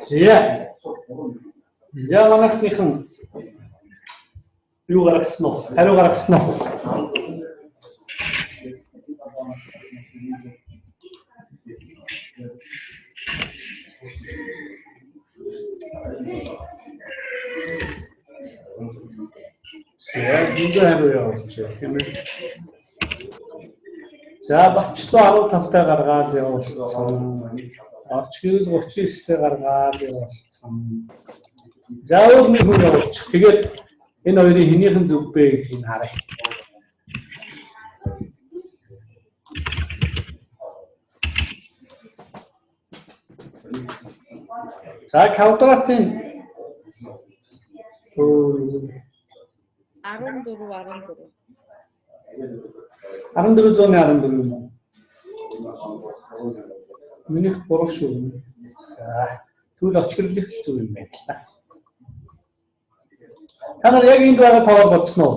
За. За, манайхныхан юу гаргасан уу? Хариу гаргасан уу? За, зөндөө хариу явуулж тийм ээ. За, Батчлуу 15 таа гаргаад явуулсан. Орчгил 39-тэй гаргаад явуулсан. За, өөр нэг хүн явуулчих. Тэгээд энэ хоёрын хэнийхэн зөв бэ гэдгийг харъя. За, квадратын 14 14. 1414 юм уу? Минийх буруу шүү. За, тэгвэл очгирлэх зөв юм байна л та. Та нар яг энд байгаа тоогоор бодсон уу?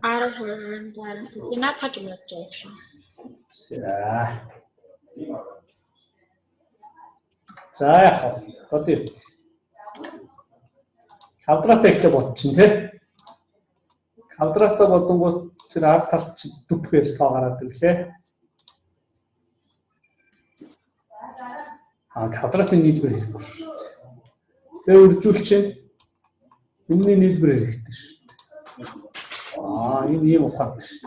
10 20 60. Наадах юм яаж байсан. За. За, яах вэ? Одоо квадратаа ихтэй бодчин тий. Квадратаа бодонгууд тэр ард талд чи дүп гэж тоо гараад ирлээ. А, квадратын нийлбэр хэрэггүй шүү. Тэгээ үржүүл чинь энэний нийлбэр хэрэгтэй шүү. Аа, энэ ийм ухаан биш.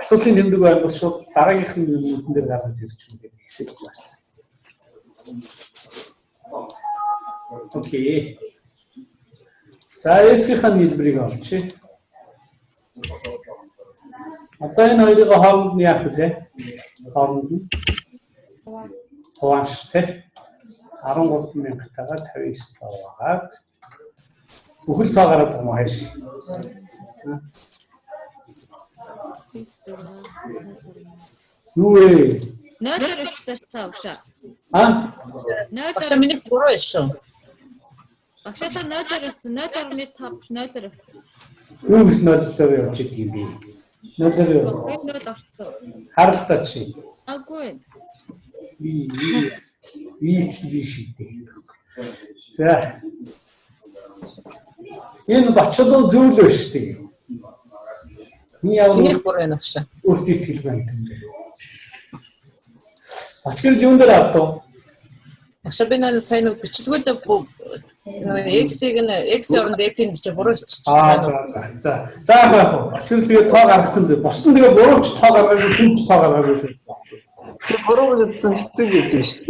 Асуултын тэмдэг байна бол шууд дараагийнх нь нүдэн дээр гаргаж ирж байна гэдэг хэсэг байна. Окей. За F-ийн нийлбэрийг олчих. Одоо энэ хоёрын хооронд нь яах вэ? Хооронд нь хуваанш тий. 13,000-тайгаа 59 хуваагаад бүхэл тоо гараад байгаа юм хайш. Юу вэ? 0-оор өчлөө цаа багшаа. А? 0-оор Багшаа миний буруу шүү. Багшаа та 0-оор өчсөн. 0.5 биш 0-оор өчсөн. Юу гэж 0-оор явж идэг юм бэ? 0-оор яв. 0 орсон. Харалтаа чи. Аггүй. Би ч би шийдээ. За. Энэ бачлуу зөв л биш үү? Миний яв Миний буруу байна багшаа. өөртөө итгэл байна юм бэ. Бачгэр юун дээр алдав? Багшаа би нэг сайн нэг бичлэгүүдээ нэг X-ийг нь X оронд F-ийг чи буруу биччихэж Аа байна уу? за за. За яах вэ? Бачгэр тэгээ тоо гаргасан дээр бус нь тэгээ бурууч тоо гаргаагүй зөвч тоо гаргаагүй шүү. Тэр буруу гэсэн ч зүг гэсэн шүү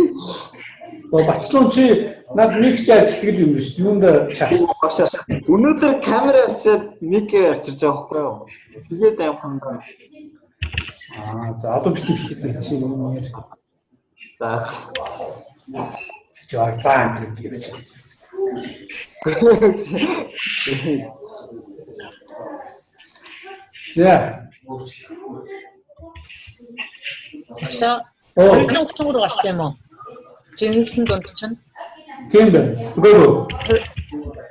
дээ. Бачлуун чи над нэг ч ажилтдаг юм биш. Юунд чаас. Багшаа өнөөдөр камера авчираад микро авчирч байгаа байхгүй юу? Тэгээд аимхан даа. Аа за одоо битгий бичдэг чи юм яар. За. Чи яг заа гэдэг гэж. За. Багшаа Оо. 233 гарсан юм уу? Жинсэн дунд чинь. Тийм байна. Үгүй ээ.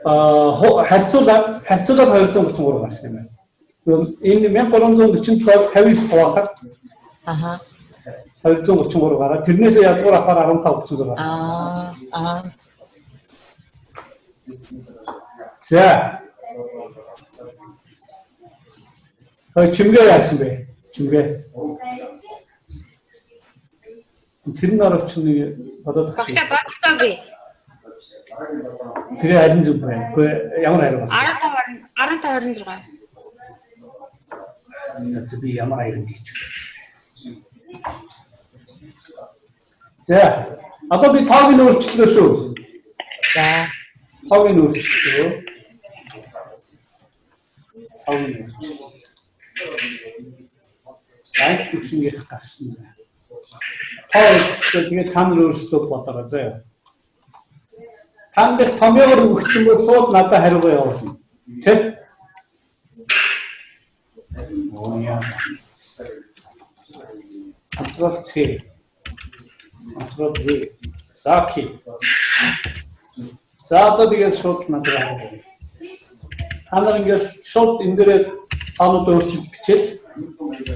Аа харьцуулаад 233 гарсан юм байна. Энэ 1347 59 хуваахад аха 233 гараад тэрнээсээ язгуур авахаар 15 36. Аа аа. За. Хой чимгээ яасан бэ? Чимгээ. Цэрэн оровч нэг бодоод тах шиг. Багшаа бодсоогүй. Тэр аль нь зүг бэ? Үгүй ямар хариу болсон? 15 26. Би ямар хариунд хийчих вэ? За. Одоо би тоог нь өөрчлөлөө шүү. За. Тоог нь өөрчлөлөө. Тоог нь өөрчлөлөө. Анх төвшнгийнх гарсан байна. Тоо өөрчлөлөө тэгээд та нар өөрсдөө бодороо заяа. Та нарт томьёогоор өгсөн бол шууд надад хариугаа явуулна. Тэ? Оо яа. Control C. Control V. За окей. За одоо тэгээд шууд надад хариу. Та нар ингээд шууд энэ дээрээ тоонууд өөрчилж бичээл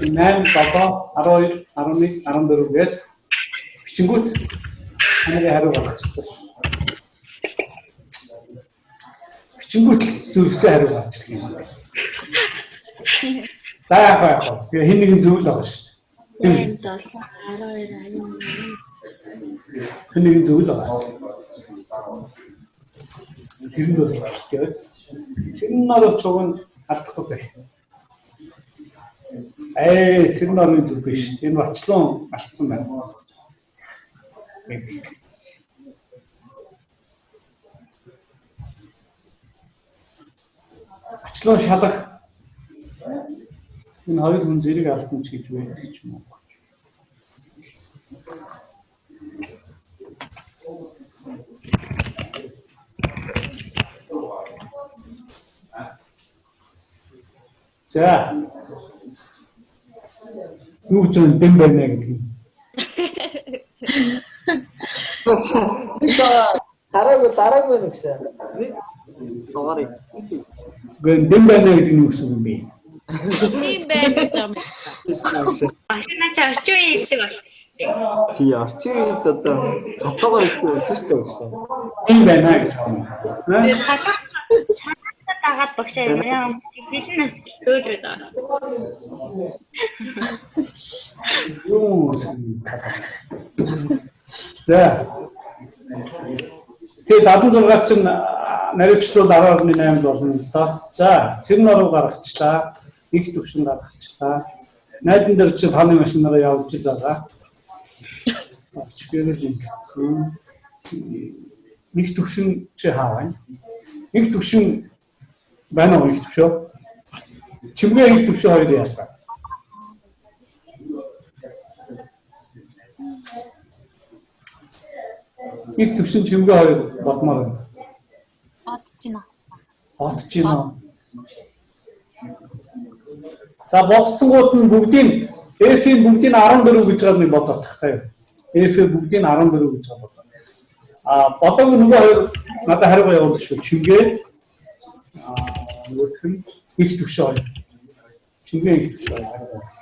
8, 7, 12, 11, 14 гэж бичингүүт та нарын хариу гаргах ёстой шүү. Бичингүүт л зөвсөн хариу гарч ирэх юм байна. За яах вэ яах вэ? Тэгээ хэн нэгэн зөв л байгаа шүү дээ. 8, 7, 12, 11. Хэн нэгэн зөв л байгаа. Тэрэнд бол ихтэй байт. Цэрэн наруу чуг нь алдахгүй бай. Ээ, цэрэн нарын зүг биш. Энэ бачлуун алдсан байна. Бачлуун шалах. Энэ хоёр хүн зэрэг алдан ч гэж байдаг ч юм уу. За. Юу гэж юм дэм байна гэдэг юм. Дараагүй дараагүй нэг шээ. Нэг дугаарыг. Үгүй дэм байна гэдэг нь юу гэсэн юм бэ? Тийм байна гэж юм. Багш наа чи орчин үеийн хэлдэг бол. Тий, орчин үед одоо татаагаар ихтэй байсан шүү дээ багш. Тийм байна гэж байна. Чанаа дагаад багшаа юм хэлнэ өөдрөд байгаа. Юу За. Тэгээ 76 чинь наривчлал 10.8 болно л доо. За, цэрэн оруу гаргачлаа. Их төвшин гаргачлаа. Найдан дээр чи тооны машинаараа явж л байгаа. Очгэрэл ингэсэн. Нэг төвшин чи хаа байна? Нэг төвшин байна уу, их төвшөө? Чимгээ, их төвшөө хоёр яасан? Их төвшин, чимгээ хоёр бодмоор байна. Бодож байна. Бодож байна. За, бодцсонгууд нь бүгдийг F-ийн бүгдийг 14 гэж байгаа нэг бодох заяа. F-ийн бүгдийг 14 гэж байгаа бодоо. А бодоогүй нөгөө хоёр надад хариу явуулах шүү. Чимгээ, нөгөөх нь их төвшөө хоёр. Чимгээ, их төвшөө хоёр хариу.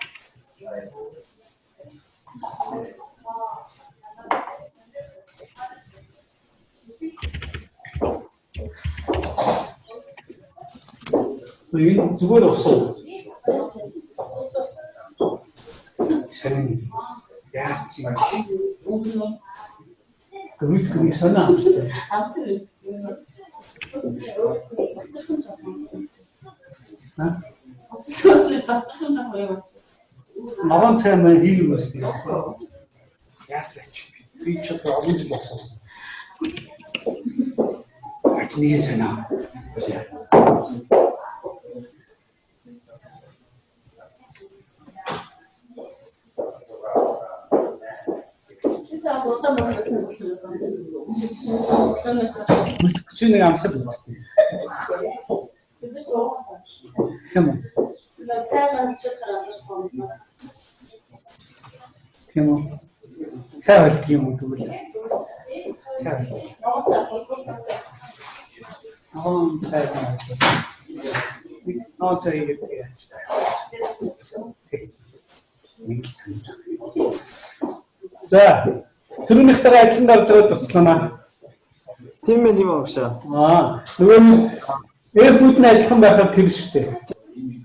Энэ зүгээр ус уу? Сонин яац юм. Гүмит гүмит санаа амттай. Аа? Ногоон цай мань хийх бас тийм. Яасаа чи. Би ч одоо олон жил босоосон. Ач нэг санаа. Чи нэг амсаад үзтээ. Тийм үү? Тийм үү? Цай холдох юм уу тэгвэл? Цай холдох. Ногоон цай байна. Ногоон цай гэдэг яаж та. Нэг л санаж. За, түрүүнийхтэйгээ адилхан гарч байгаа зурцлаа. Тийм ээ, тийм ээ, багшаа. Аа, нөгөө нь F-үүд нь адилхан байхаар тэр шүү дээ.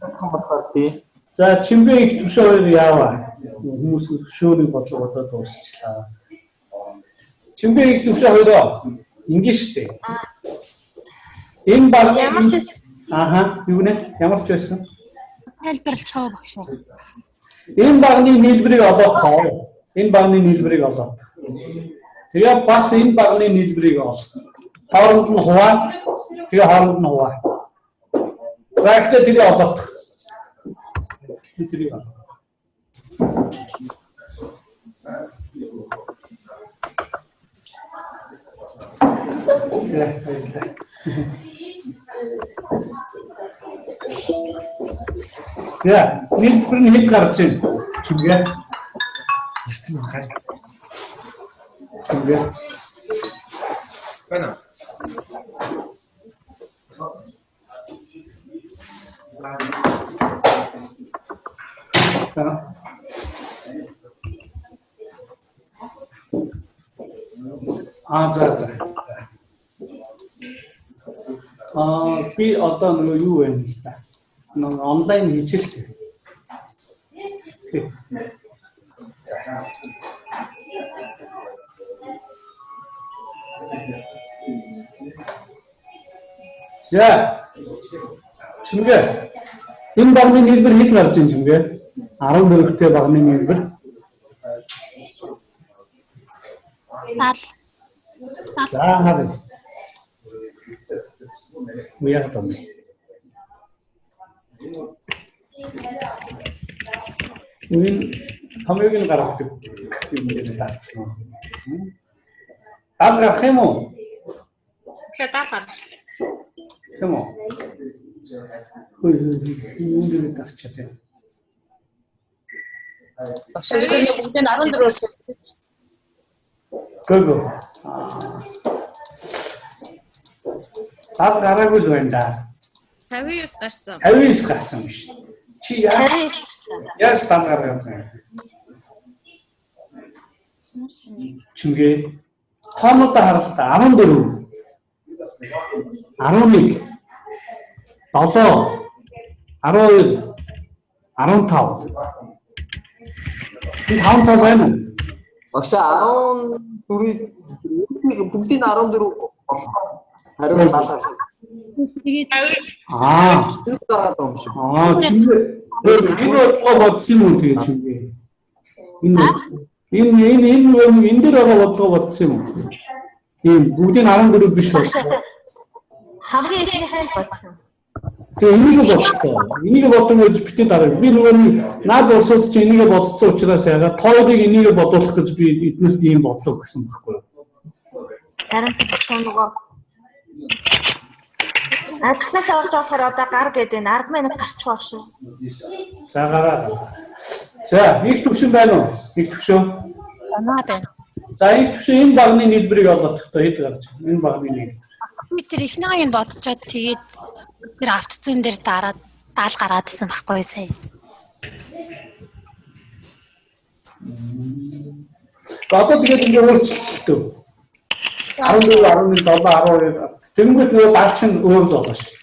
Адилхан болохоор тий. За, чимбэ, их төвшөө хоёр яаваа. Хүмүүс хөшөөнийг бодлого бодоод дуусчлаа. Чимбэ, их төвшөө хоёроо ингэ шүү дээ. Энэ баг Ямар ч Аха, юу нэ? Ямар ч байсан. Тайлбарлаж багш уу. Энэ багны нийлбэрийг олоод тоо. Энэ багны нийлбэрийг олоод. Тэгээ бас энэ багны нийлбэрийг ол. Хооронд нь хуваа. Тэгээ хооронд нь хуваа. За, ихтэй тэрийг олоох. Тэрийг олоох. За, баярлалаа. За, нийлбэр нь хэд гарч байна? Чимгээ. Чимгээ. Байна. За. Аа, за за. Аа, би одоо нөгөө юу вэ л та. Нөгөө онлайн хичээлтэй. Тий. За. Чимгээ. Энэ багны нийлбэр хэд гарч ийн, чимгээ? 14-тэй багны нийлбэр. 70. За, харъя. Яг том. Энэ томьёог нь гаргадаг юм дээр даалцсан. Даал гарах юм уу? Тэгэхээр даа гар. Тийм үү? Хөөе, юу дээр даалчаа. Багш, бид бүгдийг нь 14-оор шилжсэн. Гөө. Даал гараагүй л байна да. 59 гарсан. 59 гарсан биш. Чи яаж яаж даал гаргаад байна? Чимгээ. Тоонуудаа харал та, 14, 11, 7, 12, 15. Энэ 5 5 байна уу? Багшаа, 14-ийг бүгдийг 14 болохоор хариу 70. Тэгээд Аа. Тэр гараад байгаа юм шиг. Аа, чимгээ. Энэ бодлого бодсон юм уу тэгээ, чимгээ? Энэ энэ энэ энэ энэ энэ дээр байгаа бодлого бодсон юм уу? Тийм, бүгдийг 14 биш бол. Хамгийн ихнийхээ л бодсон. Тэгээ энийг бодсон. Энийг бодсон гэж битээ дараа. Би нөгөө нэг наад улсууд чи энийг бодсон учраас ягаад тоодыг энийг бодуулах гэж би эднээс ийм бодлого өгсөн байхгүй юу? Харин тийм нөгөө ажиглаас орж болохоор одоо гар гэдэг энэ 10,000 гарчих байх шүү. За гараа. За, их төвшин байна уу? Их төвшөө. Санаа байна. За, их төвшин энэ багны нийлбэрийг олгохдоо хэд гарч байна? Энэ багны нийлбэр. Би тэр ихнийхээ нь бодцоод тэгээд тэр автцын дээр дараад даал гараадсэн байхгүй сая. Одоо тэгээд ингээ өөрчлөлтөө. 14, 11, 7, 12. Тэнгүүд нөгөө балч нь өөр л болоо шүү.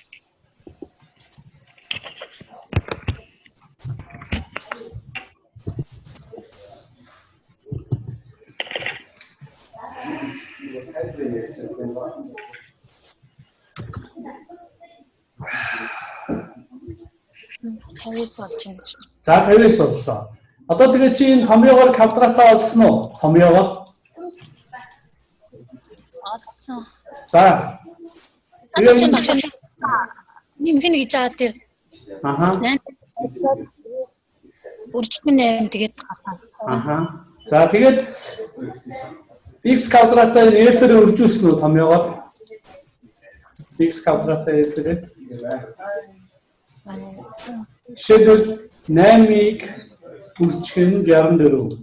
Тавиас болж байна гэж. За 59 боллоо. Одоо тэгээ чи энэ томьёогоор квадратаа олсон уу? Томьёогоор. Олсон. За. Одоо чи багш нэмэх нь гэж байгаа тэр Аха. 8 үржигдэн 8 тэгээд гарсан. Аха. За тэгээд x квадратаа энэ f-ээр үржүүлсэн үү томьёогоор? X квадратаа f-ээр. Жишээлбэл 8-ыг үржих нь 64.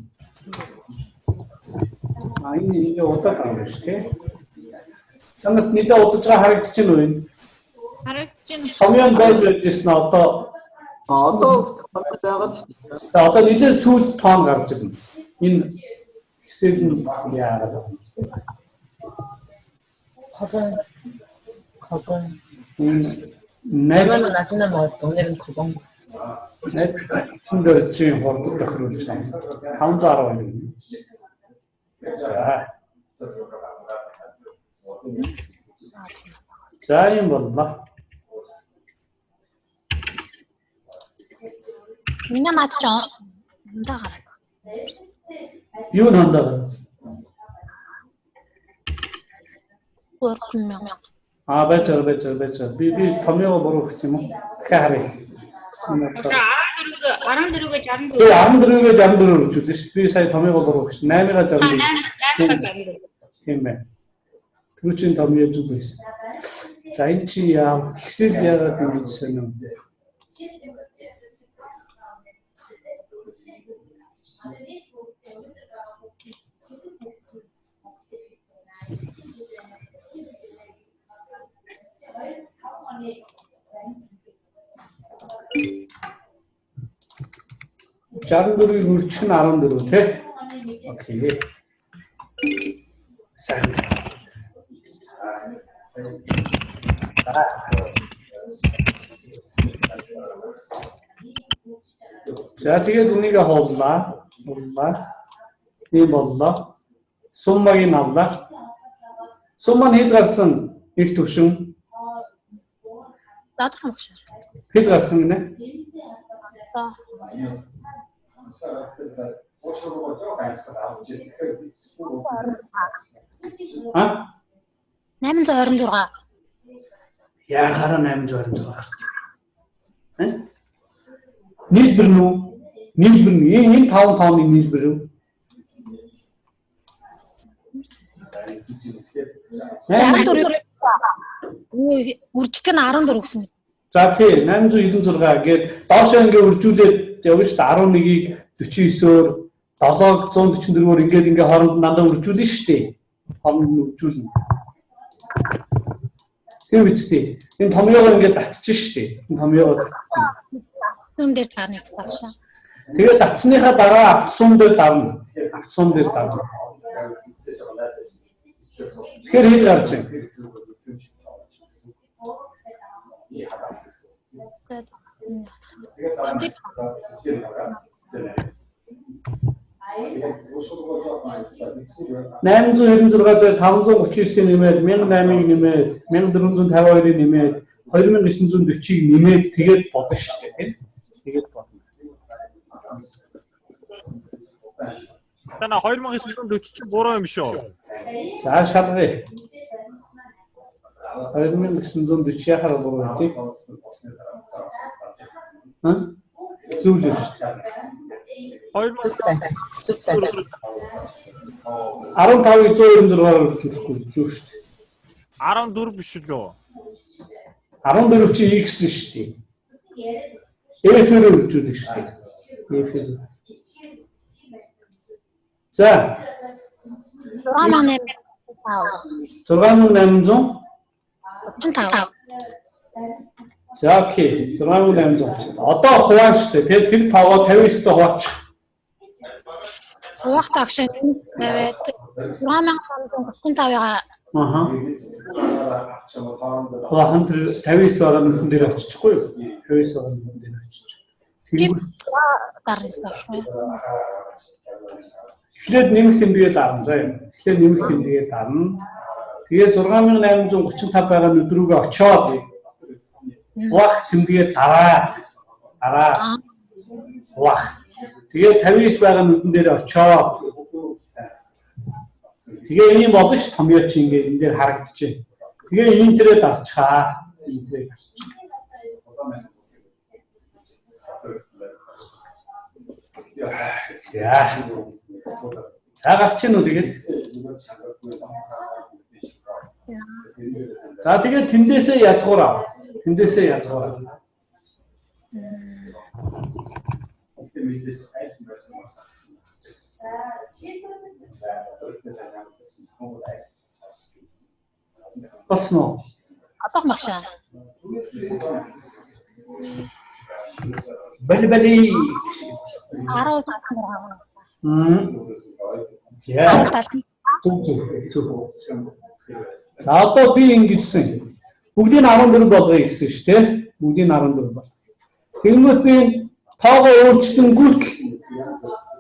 А энэ ингээ удаад байгаа юм шүү дээ. Танаас нэлээ удаж байгаа харагдаж байна уу энэ? Харагдаж байна. Томьёон байж байсан нь одоо Одоо томьёо байгаа л шүү дээ. За одоо нэлээ сүүл тоон гарч ирнэ. Энэ хэсэг нь яагаад вэ? Кобон. Кобон. Энэ Найман надад мод өнөр нь кобон. 8 дээр чи хурдд тохируулж байгаа. 512. За. За юм боллоо. Миний над чи ундаа гараад. Юу нандаа гараад? 3000. А байж байгаа байж байгаа байж байгаа. Би томьёогоо буруу өгч юм уу? Дахиад харъя. Энэ одоо 14-өө 64. Би 14-өө 64 үржүүлнэ шүү. Би сая томьёогоо буруу өгч. 8-ыг 64. 8-ыг 64. Тийм байна. Түрүүчийн томьёо зүг байсан. За энэ чи яа Excel яагаад ингэж сонин. Жаран дөрвийг үржих нь 14 тий. Окей. Сайн. За тэгээд үнийг хууллаа. Хууллаа. Тийм боллоо. Суммаг нь авлаа. Сумма нь хэд гарсан? Их төвшин. Даадах юм багш. Хэд гарсан гинэ? За. А? 826. Яахаараа 826 гарч байна. Э? Нийлбэр нь үү? Нийлбэр нь энэ 5 тооны нийлбэр үү? 14. Үржигдэн нь 14 гэсэн. За тий 896 гээд доошоо ингээ үржүүлээд явна шүү дээ 11-ийг 49-өөр 7-ыг 144-өөр ингээд ингээ хооронд нь дандаа үржүүлнэ шүү дээ. Хооронд нь үржүүлнэ. Тийм үст тий. Энэ томьёогоор ингээд татчих шүү дээ. Энэ томьёогоор татчих. Зүүн дээр дарна гэж багш. Тэгээд татсныхаа дараа автсуун дээр дарна. Автсуун дээр дарна. Тэгэхээр хэд гарч байна? Тэгээд 896 дээр 539-ийг нэмээд 1008-ыг нэмээд 1452-ыг нэмээд 2940-ыг нэмээд тэгээд бодно шүү дээ тийм. Тэгээд бодно. Тана 2940 чинь буруу юм шүү. За шалгая. 2940 яхаар буруу байдгийг. Хм? Зүйл юм шүү дээ. Зүг байна. 15-ыг 196-аар үржүүлэхгүй зүг шүү дээ. 14 биш лөө. 14 чи x шүү дээ. F-ээр үржүүлэх шүү дээ. F-ээр. За 6835. 6800. 35. За окей. 6800. Одоо хуваан шүү дээ. Тэр тоогоо 59-тэй хуваачих. Хуваахтаа агшаа тавиад 6535-ыг Аха. Хувахан тэр 59 байгаа нүхэн дээр очихгүй юу? 59 байгаа нүхэн дээр очих. Тэнгүүс дарсан багш. Эхлээд нэмэх тэмдгээ дарна заа юм. Эхлээд нэмэх тэмдгээ дарна. Тэгээд 6835 байгаа нүд рүүгээ очоод хуваах тэмдгээ дараад дараа хуваах. Тэгээд 59 байгаа нүдэн дээр очоод тэгээ ийм болно ш томьёо чи ингээд энэ дээр харагдчихэ. Тэгээ энэ дээрээ дарчихаа. Энэ дээрээ дарчих. За. За гарч ийн үү тэгээд. За тэгээд тэндээсээ язгуур ав. Тэндээсээ язгуур ав. Болсон уу? Одоох багшаа. Бали бали. 10 Мм. За. Зүг зүг зүг. За одоо би ингэсэн. Бүгдийг 14 болгоё гэсэн шүү дээ. Бүгдийг 14 бол. Тэгмэд би тоогоо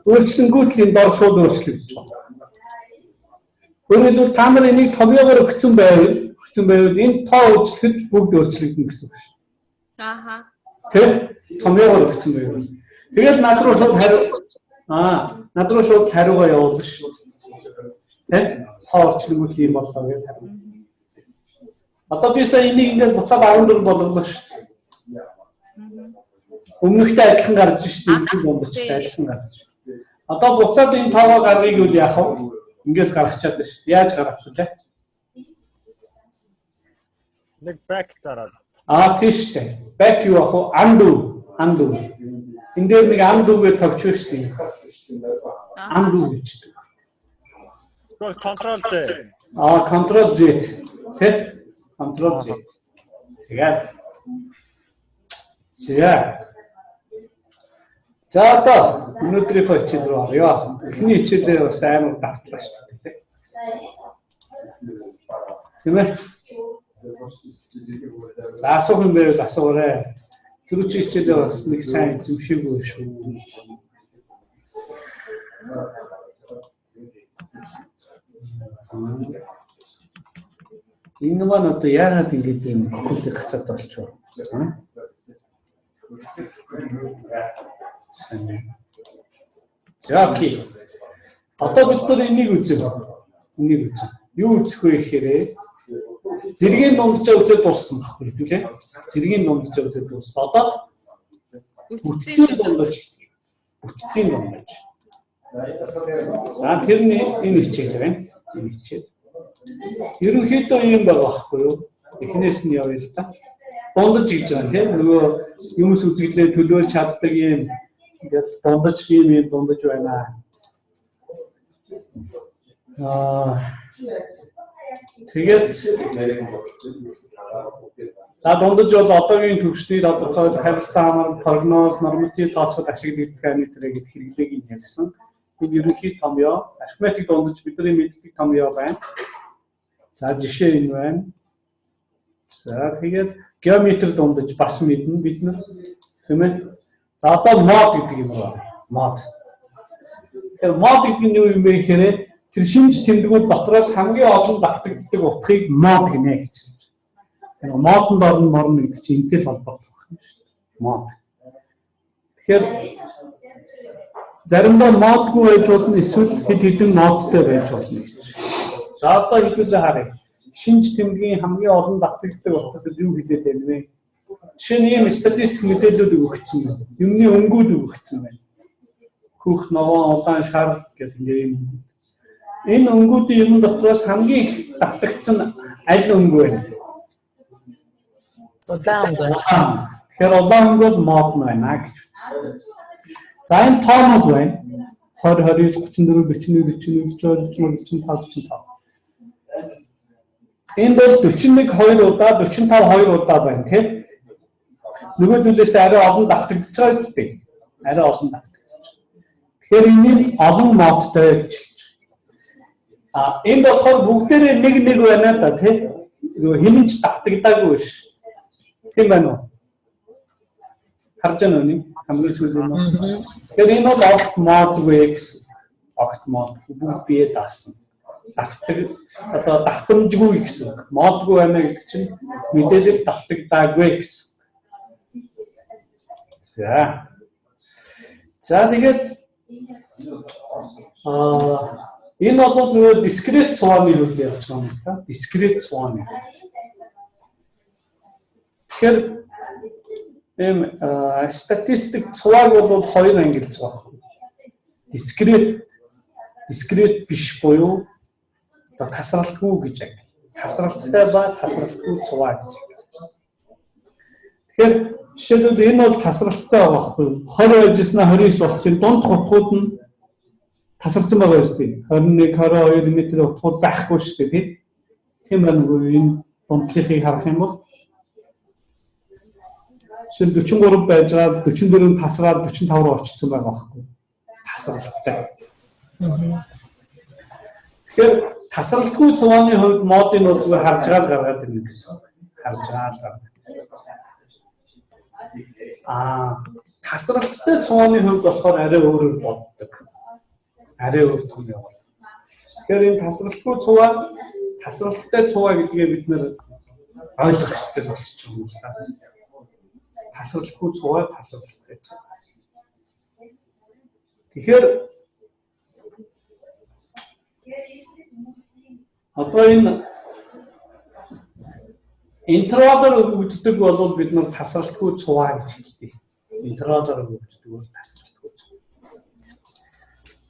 өөрчлөнгүүт энэ дор шууд өөрчлөгдөж байгаа. Өөрөөр хэлбэл та нар энийг томьёогоор өгсөн байвал энэ тоо өөрчлөхөд бүгд өөрчлөгдөнө гэсэн үг шүү. Ааха. Тэ? Томьёогоор өгсөн байвал. Тэгээд над руу шууд хариу над руу шууд хариугаа явуулна шүү. Тэ? Тоо өөрчлөнгүүт ийм боллоо гэж хариу. Одоо би сая энийг ингээд буцаад 14 болголоо шүү дээ. Өмнөхтэй адилхан гарч шүү дээ. Энэ бомбочтой адилхан гарч. Одоо буцаад энэ тоогоо гаргыг үл яах вэ? Ингээд гаргачаад байна шүү дээ. Яаж гаргах вэ? Нэг back дараад. Тийм шүү дээ. Back юу ах вэ? Undo. Undo. Энэ дээр нэг undo гэж тогтчих шүү дээ. Undo гэждэг. Control Z. Control Z. Тэ? Control Z. Тэгээд. За. За одоо өнөөдрийнхөө хичээл рүү оръё. Эхний хичээлээр бас амар давтлаа шүү дээ. Тийм ээ? За асуух юм байвал асуугаарай. Түрүүчийн хичээлээ бас нэг сайн эзэмшээгүй шүү. Энэ маань одоо яагаад ингэж юм кодыг гацаад болчихов? За окей. Одоо бид нар энийг үзье. Энийг үзье. Юу үзэх вэ гэхээр зэргийн дунджаа үзээд дууссан байхгүй юу тийм ээ? Зэргийн дунджаа үзээд дууссан. Одоо бүтцийн дундаж. Бүтцийн дундаж. За тэрний энэ хичээл байна. Энэ хичээл. Ерөнхийдөө юм байгаа байхгүй юу? Эхнээс нь явъя л та. Дундаж гэж байгаа тийм нөгөө юмс үзэгдлээ төлөөлж чаддаг юм ингээд дундаж юм дундаж байна. Тэгээд за дундаж бол одоогийн төвшний тодорхойлох харилцаа амар прогноз, норматив тооцоолол ашиглагдах параметрээ гэд хэрэглээг нь ярьсан. Энэ ерөнхий томьёо, арифметик дундаж бидний мэддэг томьёо байна. За жишээ энэ байна. За тэгээд геометр дундаж бас мэднэ бид нар. Тийм ээ. За одоо мод гэдэг юм байна. Мод. Тэгэхээр мод гэдэг нь юу юм бэ гэхээр тэр шинж тэмдгүүд дотроос хамгийн олон давтагддаг утгыг мод гинэ гэж. Тэр модонд орно морно гэдэг чинь энэтэй холбоотой байна шүү дээ. Мод. Тэгэхээр заримдаа модгүй байж болно эсвэл хэд хэдэн модтой байж болно гэж. За, одоо хэдүүлээ харъя. Шинж тэмдгийн хамгийн олон давтагддаг утга гэж юу хэлээд байна вэ? Жишээ нь ийм статистик мэдээллүүд өгөгдсөн байна. Юмны өнгүүд өгөгдсөн байна. Хөх, ногоон, улаан, шар гэдэг ингээ ийм өнгүүд. Энэ өнгүүдийн юм дотроос хамгийн их давтагдсан аль өнгө вэ? Улаан өнгө. Улаан. Тэгэхээр улаан өнгө бол мод нь байна гэж үзсэн. За, энэ тоонууд байна. 20, 29, 34, 41, 41, 42, 43, 45, 45. Энд бол 41 2 удаа, 45 2 удаа байна, тийм. Нөгөөдөлөөс арай олон давтагдчихж байгаа үстэй. Арай олон давтагдчихж. Тэгэхээр энийг олон модтой гэж хэлж байгаа. А энд болохоор бүгдээрээ нэг нэг байна да, тийм. Нөгөө хинэн ч давтагдаагүй биш. Тийм байна уу? Харж байна уу нэг хамгийн сүүлийн нь? Тэгэхээр энэ бол огт модгүй гэсэн. Огт мод бүгд бие даасан. Давтаг одоо давтамжгүй гэсэн үг. Модгүй байна гэдэг чинь мэдээлэл давтагдаагүй гэсэн. За. За, тэгээд энэ бол нөгөө discrete цувааны хувьд ярьж байгаа юм л та. Discrete цувааны. Тэгэхээр ийм статистик цувааг бол хоёр ангилж байгаа байхгүй. Discrete биш буюу одоо тасралтгүй гэж ангил. Тасралттай ба тасралтгүй цуваа гэж. Тэгэхээр жишээлбэл энэ бол тасралттай байгаа байхгүй. 20 байжснаа 29 болсон. Дунд утгууд нь тасарсан байгаа юм дээ. 21, 22 метр утгууд байхгүй шүү дээ, тийм. Тийм байна уу? Энэ дундлынхыг харах юм бол жишээл 43 байж байгаа 44 тасраад 45 руу очсон байгаа байхгүй. Тасралттай. Тэгэхээр тасралтгүй цувааны хувьд модыг бол зүгээр харж байгаа л гаргаад ирнэ гэсэн. Харж байгаа л гаргаад. Тасралттай цувааны хувьд болохоор арай өөрөөр боддог. Арай өөр том явал. Тэгэхээр энэ тасралтгүй цуваа, тасралттай цуваа гэдгээ бид нэр ойлгох хэрэгтэй болчих юм л та. Тасралтгүй цуваа, тасралттай цуваа. Тэгэхээр одоо энэ интервалаар өгөгддөг бол бид нар тасралтгүй цуваа гэж хэлдэг. Интервалаар өгөгддөг бол тасралтгүй цуваа.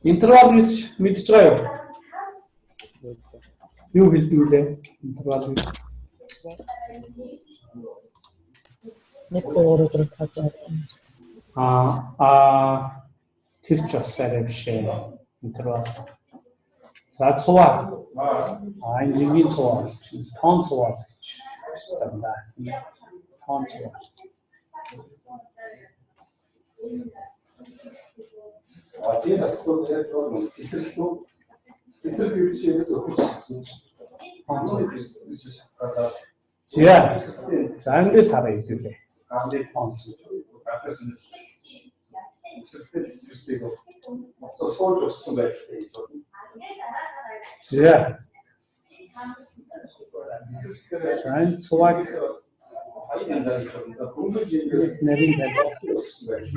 Интервал гэж мэдж байгаа юу? Юу хэлдэг вүлээ? Интервал гэж. 1 3 4 5 6. Тэр ч бас арай биш ээ. Интервал. За, цуваа. Энэ жингийн цуваа болж байна. Тоон цуваа болж байна. Тоон цуваа. А тийм бас яг бол тесрэлт үү? Тесрэлт гэж чинь ерөөсөө өхөрч гэсэн чинь. Тоон цуваа. За. За, эндээс харъя хэдүүлээ. Гамны Тоон цуваа. гахаас нь өсөлттэй тесрэлтийг моцоо сууж өссөн байдалтай гэж бодно. За. Тесрэлтээр За, энэ цувааг хоёр янзаар гэж бодно. Хөнгөж ингээд нарийн тавь. өссөн байдал.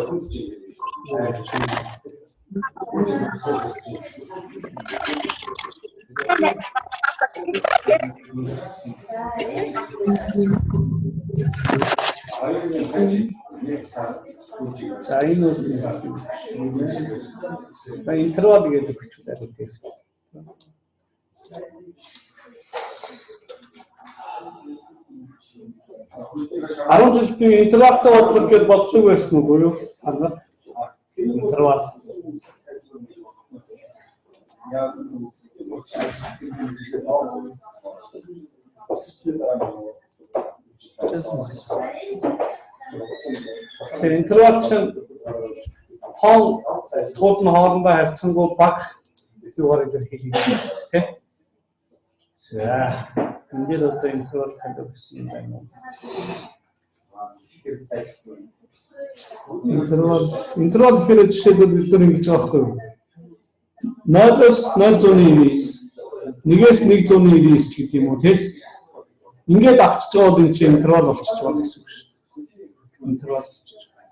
Хөнгөж ингээд За, энэ бол за, интервал гэдэг өгч арай дээр. 10 жил би интервалтай бодлого гэж боддог байсан уу юу? Та нар интервал. Тэгэхээр интервал чинь тоон тууд нь хоорондоо харьцангуй бага юугаар илэрхийлэгдэж байна, тийм. За, энэ дээр одоо интервал тавих гэсэн юм байна уу? Интервал гэхээр жишээлбэл бид нар ингэж байгаа байхгүй юу? 0-оос 0.99, 1-ээс 199 ч гэдэг юм уу, тийм. Ингээд авчиж байгаа бол энэ чинь интервал болчихж байгаа гэсэн үг шүү дээ. Интервал болчихж байгаа.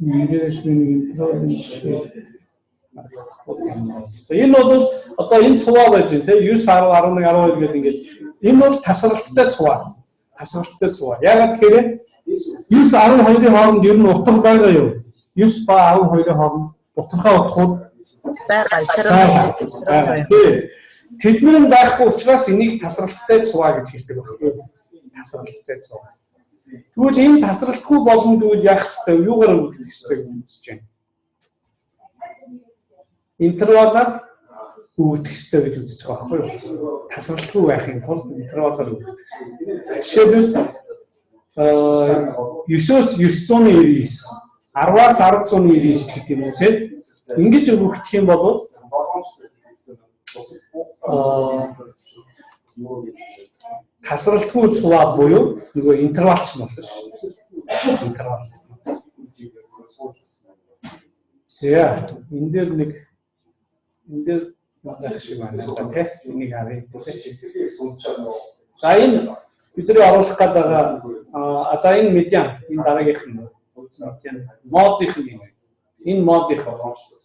Эндээс нэг интервалын жишээ. Энэ бол одоо энэ цуваа байж байна те 9 10 11 12 гэдэг ингээд энэ бол тасралттай цуваа. Тасралттай цуваа. Яагаад гэхээр 9 12-ын хооронд ер нь утга байгаа юу? 9 ба 12-ын хооронд утгахаа утгууд байгаа 9.1 9.2. Тий. Тэднэр нь байхгүй учраас энийг тасралттай цуваа гэж хэлдэг байхгүй юу? Тасралттай цуваа. Тэгвэл энэ тасралтгүй болно гэвэл яах ёстой вэ? Юугаар өгөх ёстой гэж үзэж байна. Интервалаар өгөх ёстой гэж үзэж байгаа байхгүй юу? Тасралтгүй байхын тулд интервалаар өгөх ёстой. Жишээлбэл 9-өөс 999, 10-аас 1099 гэдэг юм уу тийм? Ингэж өгөх юм бол тасралтгүй цуваа буюу нөгөө интервал ч болно шүү. Интервал. За, энэ дээр нэг энэ дээр байх шиг байна да тий. Энийг харъя тий. За энэ бидний оруулах гээд байгаа за энэ медиан энэ дараагийнх нь медиан модынх нь юм. Энэ модынх шүү.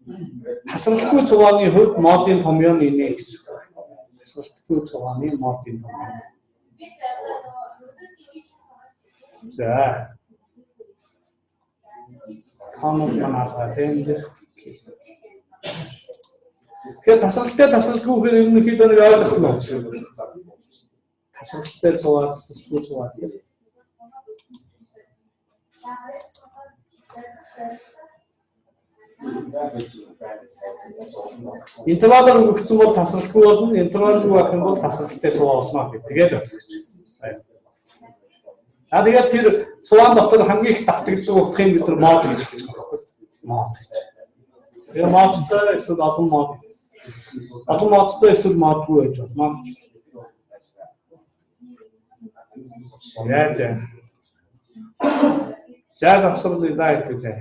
Тасралтгүй цувааны хувьд модын томьёо нь инэ гэсэн. Тасралтгүй цувааны модын томьёо. За. Тоног маань алгаа тийм дээр. Тэгэхээр тасралттай тасралтгүй гэхээр ерөнхийдөө нэг ойлгох нь. Тасралттай цуваа, тасралтгүй цуваа тийм. Интервалаар өгөгдсөн бол тасралтгүй болно, интервалгүй байх юм бол тасралттай цуваа болно гэх тэгээд ойлгож. А тэгээд тэр цуваан дотор хамгийн их давтагддаг утгыг бид нар мод гэж хэлж байгаа байхгүй. Мод. Тэр модтой эсвэл олон мод. Олон модтой эсвэл модгүй байж болно. За за. За завсарлаа да гэдэг.